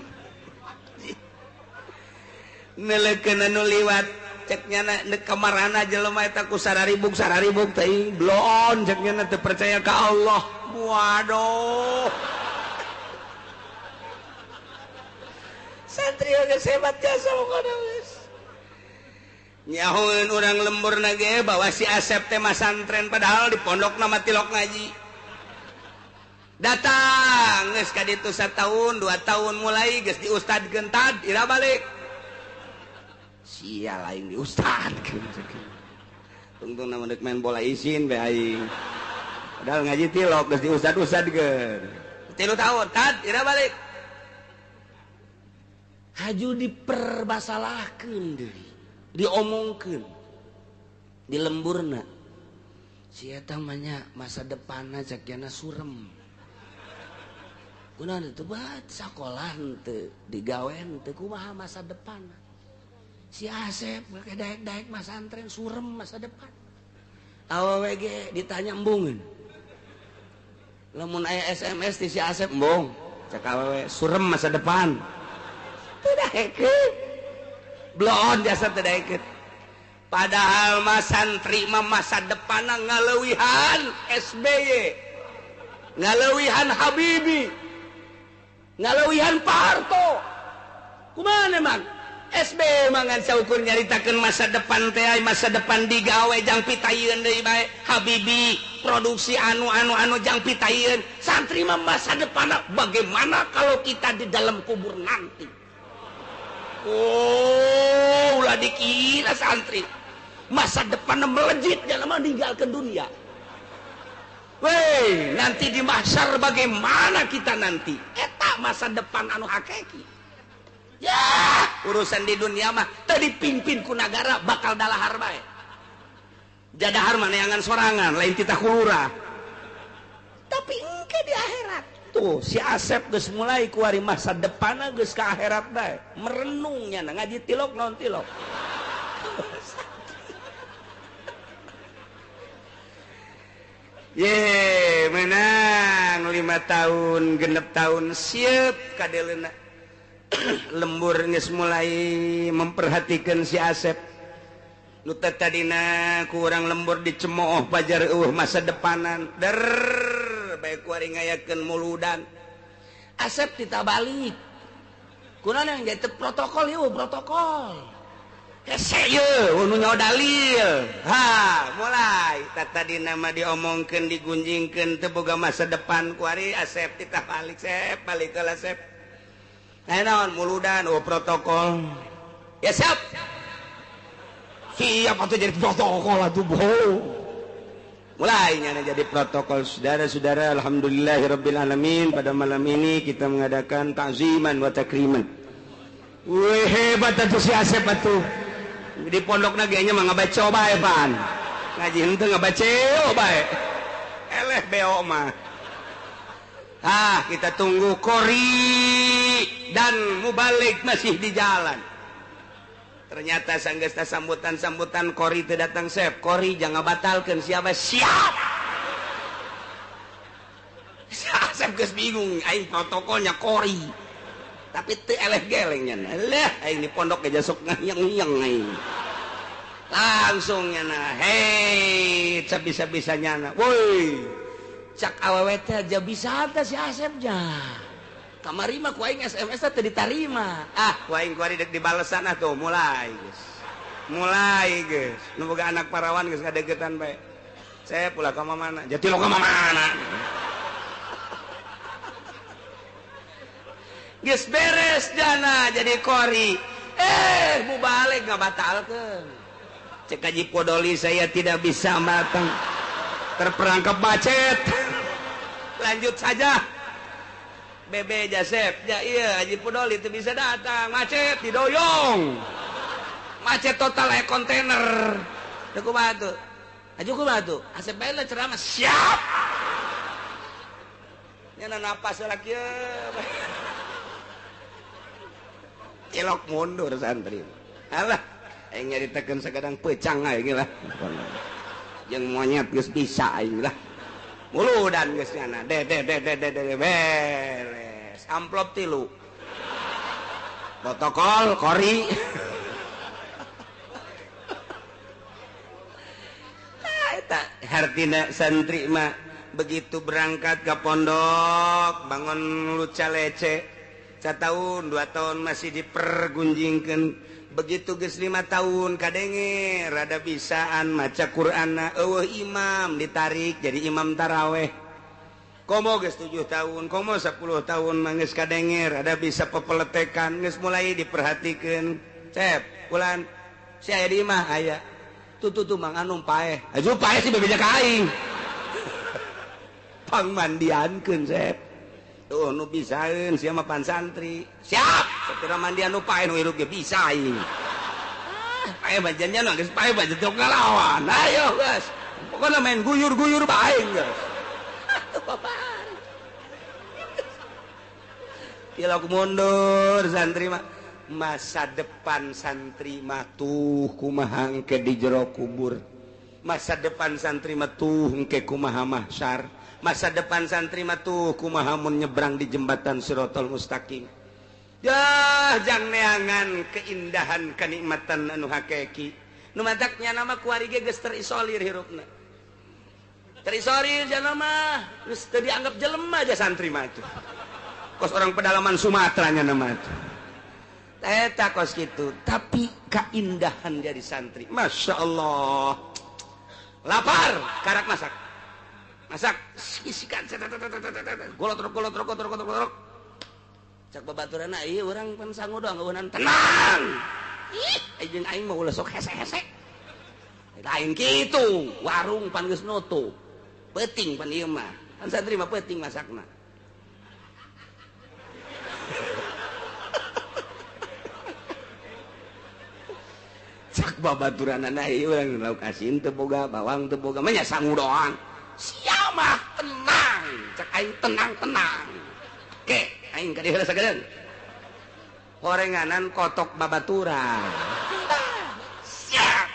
Nelekeun anu liwat cek nyana neuk kamarana jelema eta ku sararibuk teh bloon cek nyana teu percaya ka Allah. Waduh. Santri geus hebat jasa pokona geus. Nyahoeun urang lembur ge bahwa si Asep teh masantren padahal di pondokna mah tilok ngaji. Datang geus ka ditu satahun, 2 tahun mulai geus diustadkeun tad ira balik. Sia lain diustadkeun. Tungtungna mah deuk main bola isin bae aing. Padahal ngaji tilok geus diustad-ustadkeun. 3 tahun tad ira balik. Haju dipermasalahkeun deui. Diomongkeun di lemburna si eta mah nya masa depanna cek jana surem kunaon teu bat sakolah henteu digawe henteu kumaha masa depanna si Asep make daek-daek masantren surem masa depan awewe ge ditanya embungeun lamun aya SMS ti si Asep embung cek awewe surem masa depan teu daekeun bloon jasa teu daekeun. Padahal mah santri mah masa depanna ngaleuwihan SBY, ngaleuwihan Habibie, ngaleuwihan Pak Harto. Kumaha emang? SBY mah ngan saukur nyaritakeun masa depan teh, masa depan digawe jang pitayeun deui bae. Habibie produksi anu-anu jang pitayeun. Santri mah masa depanna bagaimana kalau kita di dalam kubur nanti? Oh, ulah dikira santri masa depan melejit jangan meninggalkan dunia. Weh, nanti di mahsyar bagaimana kita nanti? Eta masa depan anu hakiki. Ya, urusan di dunia mah teu dipimpin ku nagara bakal dalahar bae. Jadahar mah neangan sorangan, lain titah kulurah. Tapi engke di akhirat. Tuh si Asep geus mulai kuari masa depanna geus ka akhirat bae merenungnya ngaji tilok naon tilok. Ye menang 5 tahun genep tahun siap kadeleuna. Lembur geus mulai memperhatikan si Asep nu tadina ku urang lembur dicemooh pajar eueuh masa depanan der baik kuari ngayakeun muludan Asep ditabalik kunaon yang jadi protokol ieu protokol hese ieu nu nyaho dalil ha mulai tadi nama diomongkeun digunjingkeun teu boga masa depan kuari Asep ditabalik sep balik heula sep aya naon muludan oh protokol ya siap siap atuh jadi protokol atuh bohong. Mulai nyana jadi protokol saudara-saudara, alhamdulillahirabbil alamin pada malam ini kita mengadakan takziman wa takriman. Wih hebat atuh si Asep atuh. Di pondokna ge nya mah ngabaca bae pan. Ngaji henteu ngabaca bae. Eleh beo mah. Ah, kita tunggu kori dan mubalik masih di jalan. Ternyata sanggesta sambutan-sambutan kori teu datang sep. Kori jangan batalkan siapa siap. Asep geus bingung aing protokolnya kori. Tapi teu eleh geleng nya. Leh aing di pondok ge sok ngayeng-ngayeng aing. Langsung nya hei sabisa-bisa nyana. Woi. Cak awewe teh aja bisa teh si Asep nya. Kamari mah ku aing SMS teh ditarima. Ah, ku aing kuari dek dibalesan atuh mulai geus. Mulai geus. Nu boga anak parawan geus ngadeukeutan bae. Saya pula ka mana? Jati lo ka mana? Geus beres jana jadi kori. Mubalik ngabatalkeun. Cek Haji Podoli saya tidak bisa matang. Terperangkap macet. Lanjut saja. Bebe Jasep, ya iya Haji Podoli itu bisa datang, macet didoyong. Macet total kayak kontainer. Teu kumaha tuh? Haji kumaha tuh? Asep bae lah ceramah siap. Nya napas lah kieu. Cilok mundur santri. Alah, aing nyaritakeun sakadang pecang aing lah. Jeung monyet geus bisa aing lah. Muludan geus nyana de de de de de de beres. Amplop 3. Protokol kori. Eta hartina santri mah begitu berangkat ke pondok bangun luca lece. 1 tahun 2 tahun masih dipergunjingkeun. Begitu geus 5 tahun kadenge rada bisaan maca Qur'anna eueuh imam ditarik jadi imam taraweh. Komo geus 7 tahun, komo 10 tahun mah geus kadenge rada bisa pepeletekan geus mulai diperhatikeun. Cep, bulan si aya di imah aya. Tuh tuh tuh Mang Anum paeh. Aju paeh sih bebeja ka aing. Pangmandiankeun Cep. Tuh nu bisaeun sia mah pan santri. Siap, satira mandian nu paeh nu hirup ge bisa aing. Ah, paeh bajannya nu geus paeh bajan teu ngalawan. Ayo geus. Pokona main guyur-guyur bae geus. Atuh babar. Tilok mundur santri mah. Masa depan santri mah tuh kumaha engke di jero kubur. Masa depan santri mah tuh engke kumaha mahsyar. Masa depan santri mah tuh kumaha mun nyebrang di jembatan Sirotol Mustaqim. Yah, jang neangan keindahan kenikmatan anu hakiki. Nu mataknya nama kuari ge geus terisolir hirupna. Terisolir jana mah geus teu dianggap jelema aja santri mah tuh. Kos orang pedalaman Sumatera nya nama tuh. Eta kos kitu, tapi keindahan jadi santri. Masya Allah. Lapar, karak masak. Masak, isikan, golotrok, golotrok, golotrok, golotrok. Cak babaturanna ieu urang pan sangu doang eueunan tenang. Ih, jeung aing mah ulah sok hese-hese. Lain kitu, warung pan geus nutup. Peuting pan ieu mah. Pan santri mah peuting masakna. Cak babaturanna ieu urang lauk asin teu boga, bawang teu boga, mah nya sangu doang. Sia mah tenang, cak aing tenang-tenang. Ke, aing ka dieu heula sagedeung. Horenganan kotok babaturan. Siap.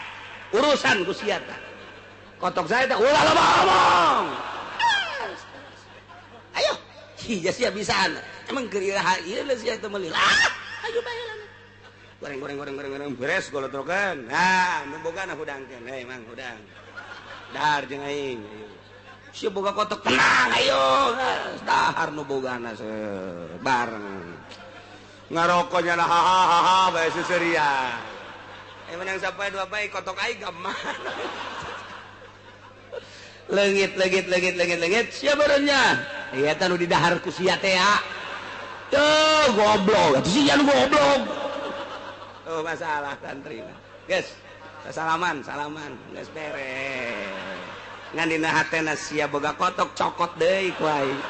Urusan ku sia tah. Kotok saya teh ulah loba omong. Ayo, sia sia bisaan. Emang keur iraha ieu sia teh meuli. Ayo bae lah. Goreng goreng goreng goreng goreng beres golotrokeun. Nah, nu bogana hudangkeun. Hei Mang hudang. Dahar jeung aing. Ayo. Si boga kotok tenang ayo. Dahar nu bogana bareng. Ngarokoknya lah hahaha bae seuseurian. Menang sampai 2 bae kotok aing gaman. Leungit leungit leungit leungit leungit sia barenya. Ieu teh nu didahar ku sia teh ya. Tuh goblok, atuh sia nu goblok. Oh masalah santri. Guys, salaman, salaman, geus beres. Ngan dina hatena sia boga kotok cokot deui ku aing.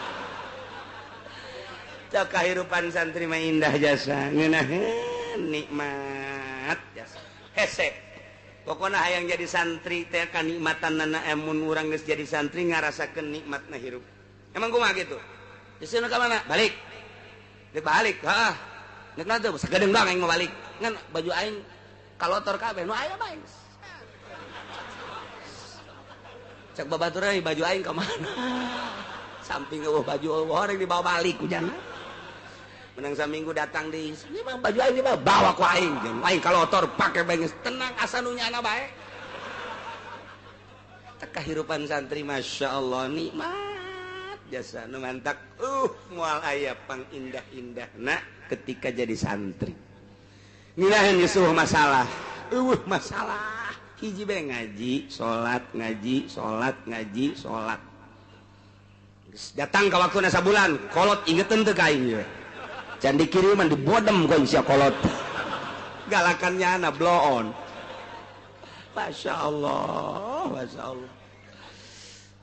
Cok kahirupan santri mah indah jasa, ngeunaheun nikmat jasa. Hese. Pokona hayang jadi santri teh kanikmatanna emun urang geus jadi santri ngarasakeun nikmatna hirup. Emang kumaha kitu? Geus ka mana? Balik. Dek balik, heeh. Nek na teu sagedeung bang aing mah balik. Ngan baju aing kalotor kabeh nu aya bae. Cek babatur euy baju aing ka mana? Samping eueuh baju eueuh orang dibawa balik ku jana. Menang saminggu datang di ini mah baju aing dibawa bawa ku aing. Jeung aing kalotor pake bae geus tenang asa nu nyana bae. Teh kahirupan santri masyaallah nikmat jasa nu mantak moal aya pangindah-indahna ketika jadi santri. Ngiraheun geus eueuh masalah. Eueuh masalah. Hiji bae ngaji, salat, ngaji, salat, ngaji, salat. Geus datang ka waktuna sabulan, kolot ingeteun teu ka aing ieu. Can dikiriman dibodem ku sia kolot. Galakannya ana bloon. Masya Allah, Masya Allah.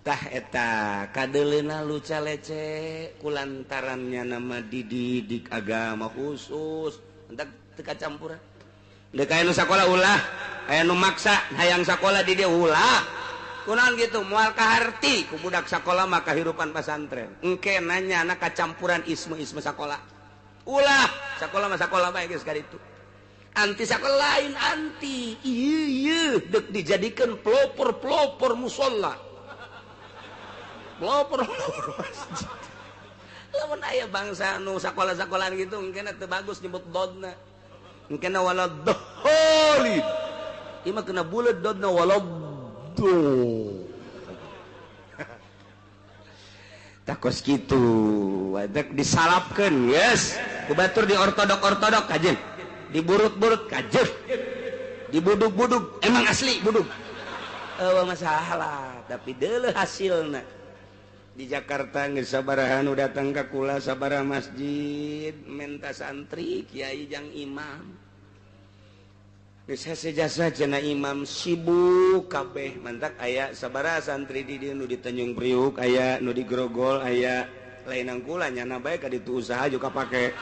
Tah eta kadeleuna luca lece kulantarannya nama dididik agama khusus. Entak teu kacampuran. Deuk aya nu sakola ulah, aya nu maksa hayang sakola di dieu ulah. Kunaon gitu moal kaharti ku budak sakola mah kahirupan pasantren. Engke nanya na kacampuran isme-isme sakola. Ulah sakola mah sakola bae geus kaditu. Anti sakola lain anti. Ieu ieu deuk dijadikeun pelopor-pelopor musala. Pelopor-pelopor masjid. Lamun aya bangsa nu sakola-sakolaan gitu engkena teu bagus nyebut dodna. Engkena wala dholin. Ieu mah kena buleud dodna wala do. Takos kitu, wadak disalapkeun, yes. Ku batur di ortodok-ortodok kajeun. Diburut-burut kajeun. Dibudug-budug, emang asli budug. Eueuh masalah, tapi deuleuh hasilna. Di Jakarta geus sabaraha nu datang ka kula sabaraha masjid menta santri kiai jang imam. Geus hese jasa cenah imam sibuk kabeh mantak aya sabaraha santri di dieu nu di Tanjung Priuk aya nu di Grogol aya lain kula nyana bae ka ditu usaha juga pake.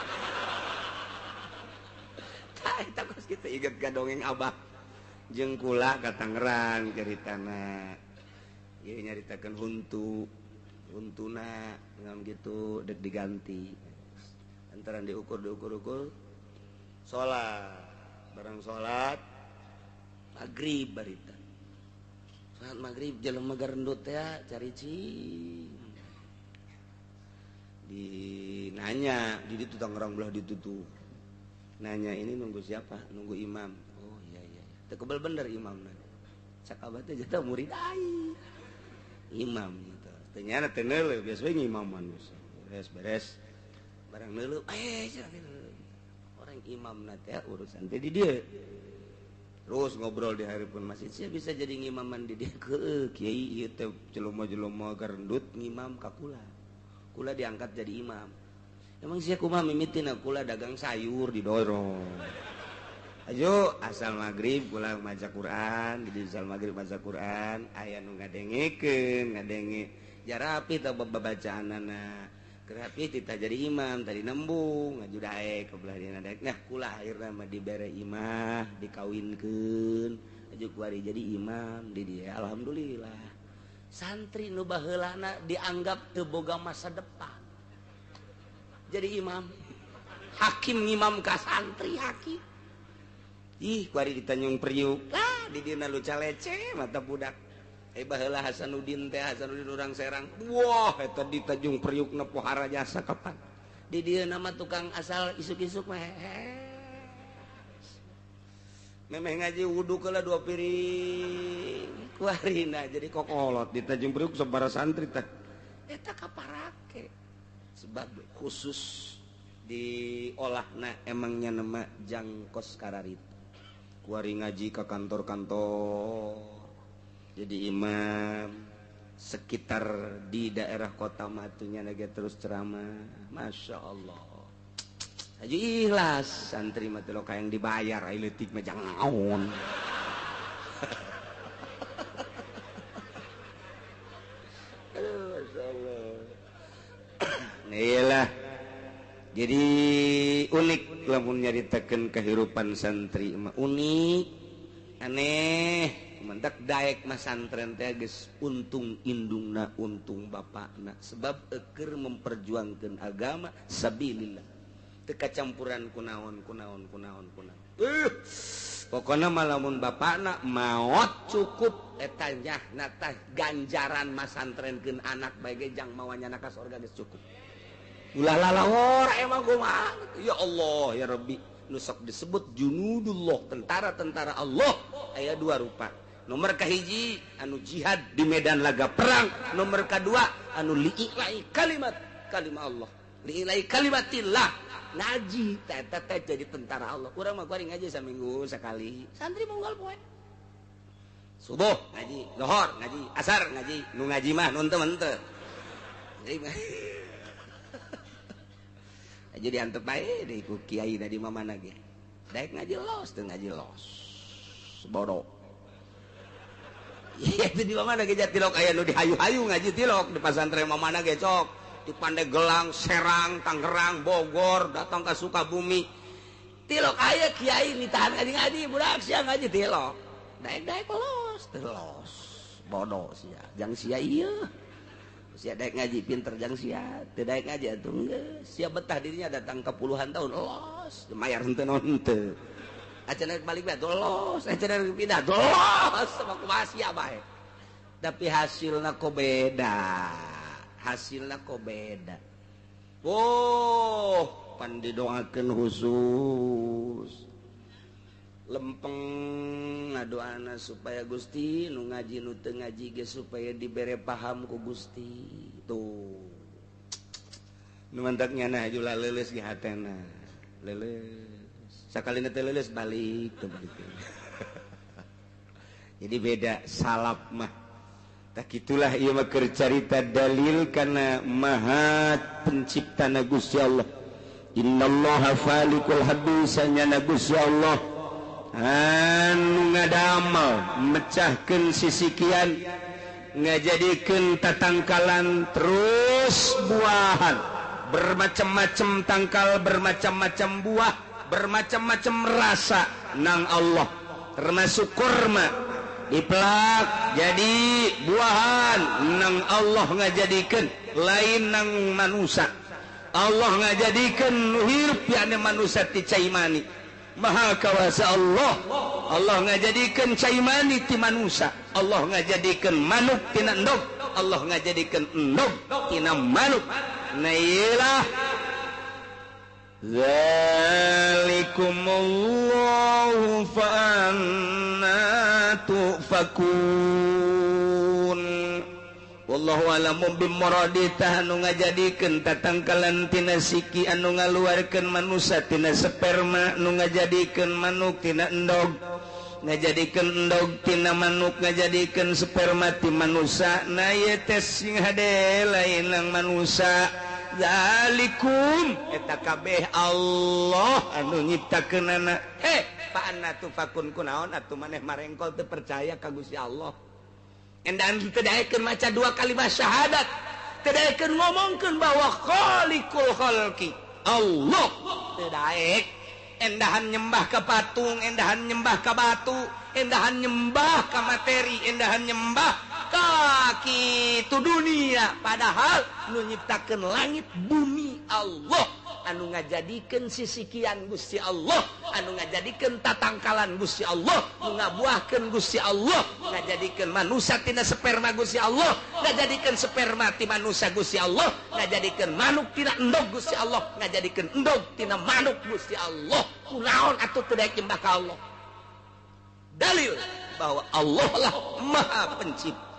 Tah eta kos kitu inget ka dongeng abah jeung kula ka Tangerang caritana. Ieu nyaritakeun huntu. Untuna ngam gitu dek diganti antaran diukur diukur-ukur salat barang salat maghrib barita salat maghrib jelema garendut teh cari cing dinanya di ditu Tangerang belah ditutuh nanya ini nunggu siapa nunggu imam oh iya iya teu kebel bener imamna cak abah teh jatah murid aing imam gitu. Ternyata teu biasa we ngimaman beres beres barang neuleuh orang imamna teh urusan teh di dieu terus ngobrol di hareupeun masjid sia bisa jadi ngimaman di dieu heueuh kiai ieu teh jelema-jelema garendut ngimam ka kula kula diangkat jadi imam emang sia kumaha mimitina kula dagang sayur didorong ayo asal maghrib kula maca Quran di asal maghrib maca Quran aya nu ngadengekeun ngadenge jarapi tah babacaanana kerapi tita jadi imam tadi nembung ngaju daek ke belah dina daek nah kula akhirna mah dibere imah dikawinkeun aju kuari jadi imam di dieu alhamdulillah santri nu baheulana dianggap teu boga masa depan jadi imam hakim ngimam ka santri hakim ih kuari di Tanjung Priuk lah di dina luca lece mata budak baheula Hasanuddin teh Hasanuddin urang Serang wah eta di Tanjung Priuk na pohara jasa kapan di dieu nama tukang asal isuk-isuk mah memeh ngaji wudu keula 2 piring kuarina jadi kokolot di Tanjung Priuk sabaraha santri teh eta kaparake sebab khusus diolahna emangnya nama jangkos kararitu kuari ngaji ke kantor-kantor jadi imam sekitar di daerah kota matunya lagi terus ceramah Masya Allah aja ikhlas santri mah teh yang dibayar ai leutik mah jangan naon. Jadi unik lamun nyaritakeun kehidupan santri mah, unik, aneh. Mentak daek mah santren teh geus untung indungna, untung bapakna, sebab eukeur memperjuangkeun agama sabilillah. Teu kacampuran kunaon kunaon kunaon kunaon. Pokokna mah lamun bapakna maot cukup eta nyahna tah ganjaran masantrenkeun anak bae ge jang mawa nyana ka sorga geus cukup. Ulah lalawor emang kumaha. Ya Allah ya Rabbi, nu sok disebut junudullah, tentara-tentara Allah aya dua rupa. Nomor kahiji anu jihad di medan laga perang, nomor kedua anu li'ilai kalimat kalimah Allah, li'ilai kalimatillah, ngaji eta teh jadi tentara Allah. Urang mah kuari ngaji saminggu sakali, santri munggal poe. Subuh ngaji, lohor ngaji, asar ngaji, nu ngaji mah nu henteu henteu. Jadi diantep bae deui ku kiai da di mamana ge. Daek ngaji los teu ngaji los. Bodoh. Iya itu di mamana ge tilok aya nu dihayu-hayu ngaji tilok di pasantren mamana ge cok. Di Pandeglang, Serang, Tangerang, Bogor, datang ka Sukabumi. Tilok aya kiai ditahan ngaji-ngaji budak sia ngaji tilok. Daek-daek los teu los. Bodoh sia. Jang sia ieu. Sia daek ngaji pinter jang sia, teu daek ngaji atuh geus. Sia betah dirinya datang ke puluhan tahun los, mayar henteu naon henteu. Acan balik bae los, acan pindah los, sama kumaha sia bae. Tapi hasilna kok beda. Hasilna kok beda. Oh, pan didoakeun khusus. Lempeng ngadoana supaya Gusti nu ngaji nu teu ngaji ge supaya dibere paham ku Gusti. Tuh. Nu mantak nyana haju leuleus ge hatena. Leuleus. Sakalina teu leuleus balik teu balik. Jadi beda salaf mah. Tah kitulah ieu mah keur carita dalil kana maha penciptana Gusti Allah. Innallaha falikul habbi sanyana Gusti Allah anu ngadamel mecahkeun sisikian, ngajadikeun tatangkalan terus buahan, bermacam-macam tangkal, bermacam-macam buah, bermacam-macam rasa nang Allah, termasuk kurma dipelak jadi buahan nang Allah ngajadikeun, lain nang manusia. Allah ngajadikeun nu hirup yakni manusia ti cai mani. Maha kawasa Allah. Allah ngajadikeun cai mani ti manusia, Allah ngajadikeun manuk tina endog, Allah ngajadikeun endog tina manuk. Nah iyalah zalikumullahu fa anna tufakun. Wallahu a'lamu bimuradi. Tah anu ngajadikeun tatangkalan tina siki, anu ngaluarkeun manusia tina sperma, anu ngajadikeun manuk tina endog, ngajadikeun endog tina manuk, ngajadikeun sperma ti manusia. Na ieu teh sing hade lain nang manusia. Zalikum eta kabeh Allah anu nyiptakeunana. He, fa anna tufakun kunaon atuh maneh marengkol teu percaya ka Gusti Allah. Endan teu daekeun maca dua kalimat syahadat, teu daekeun ngomongkeun bahwa khaliqul khalqi Allah, teu daek. Endahan nyembah ka patung, endahan nyembah ka batu, endahan nyembah ka materi, endahan nyembah ka kitu dunia. Padahal nu nyiptakeun langit bumi Allah, anu ngajadikeun sisikian Gusti Allah, anu ngajadikeun tatangkalan Gusti Allah, nu ngabuahkeun Gusti Allah, ngajadikeun manusia tina sperma Gusti Allah, ngajadikeun sperma ti manusia Gusti Allah, ngajadikeun manuk tina endog Gusti Allah, ngajadikeun endog tina manuk Gusti Allah. Kunaon atuh teu daek nyembah ka Allah? Dalil bahwa Allah lah Maha Pencipta.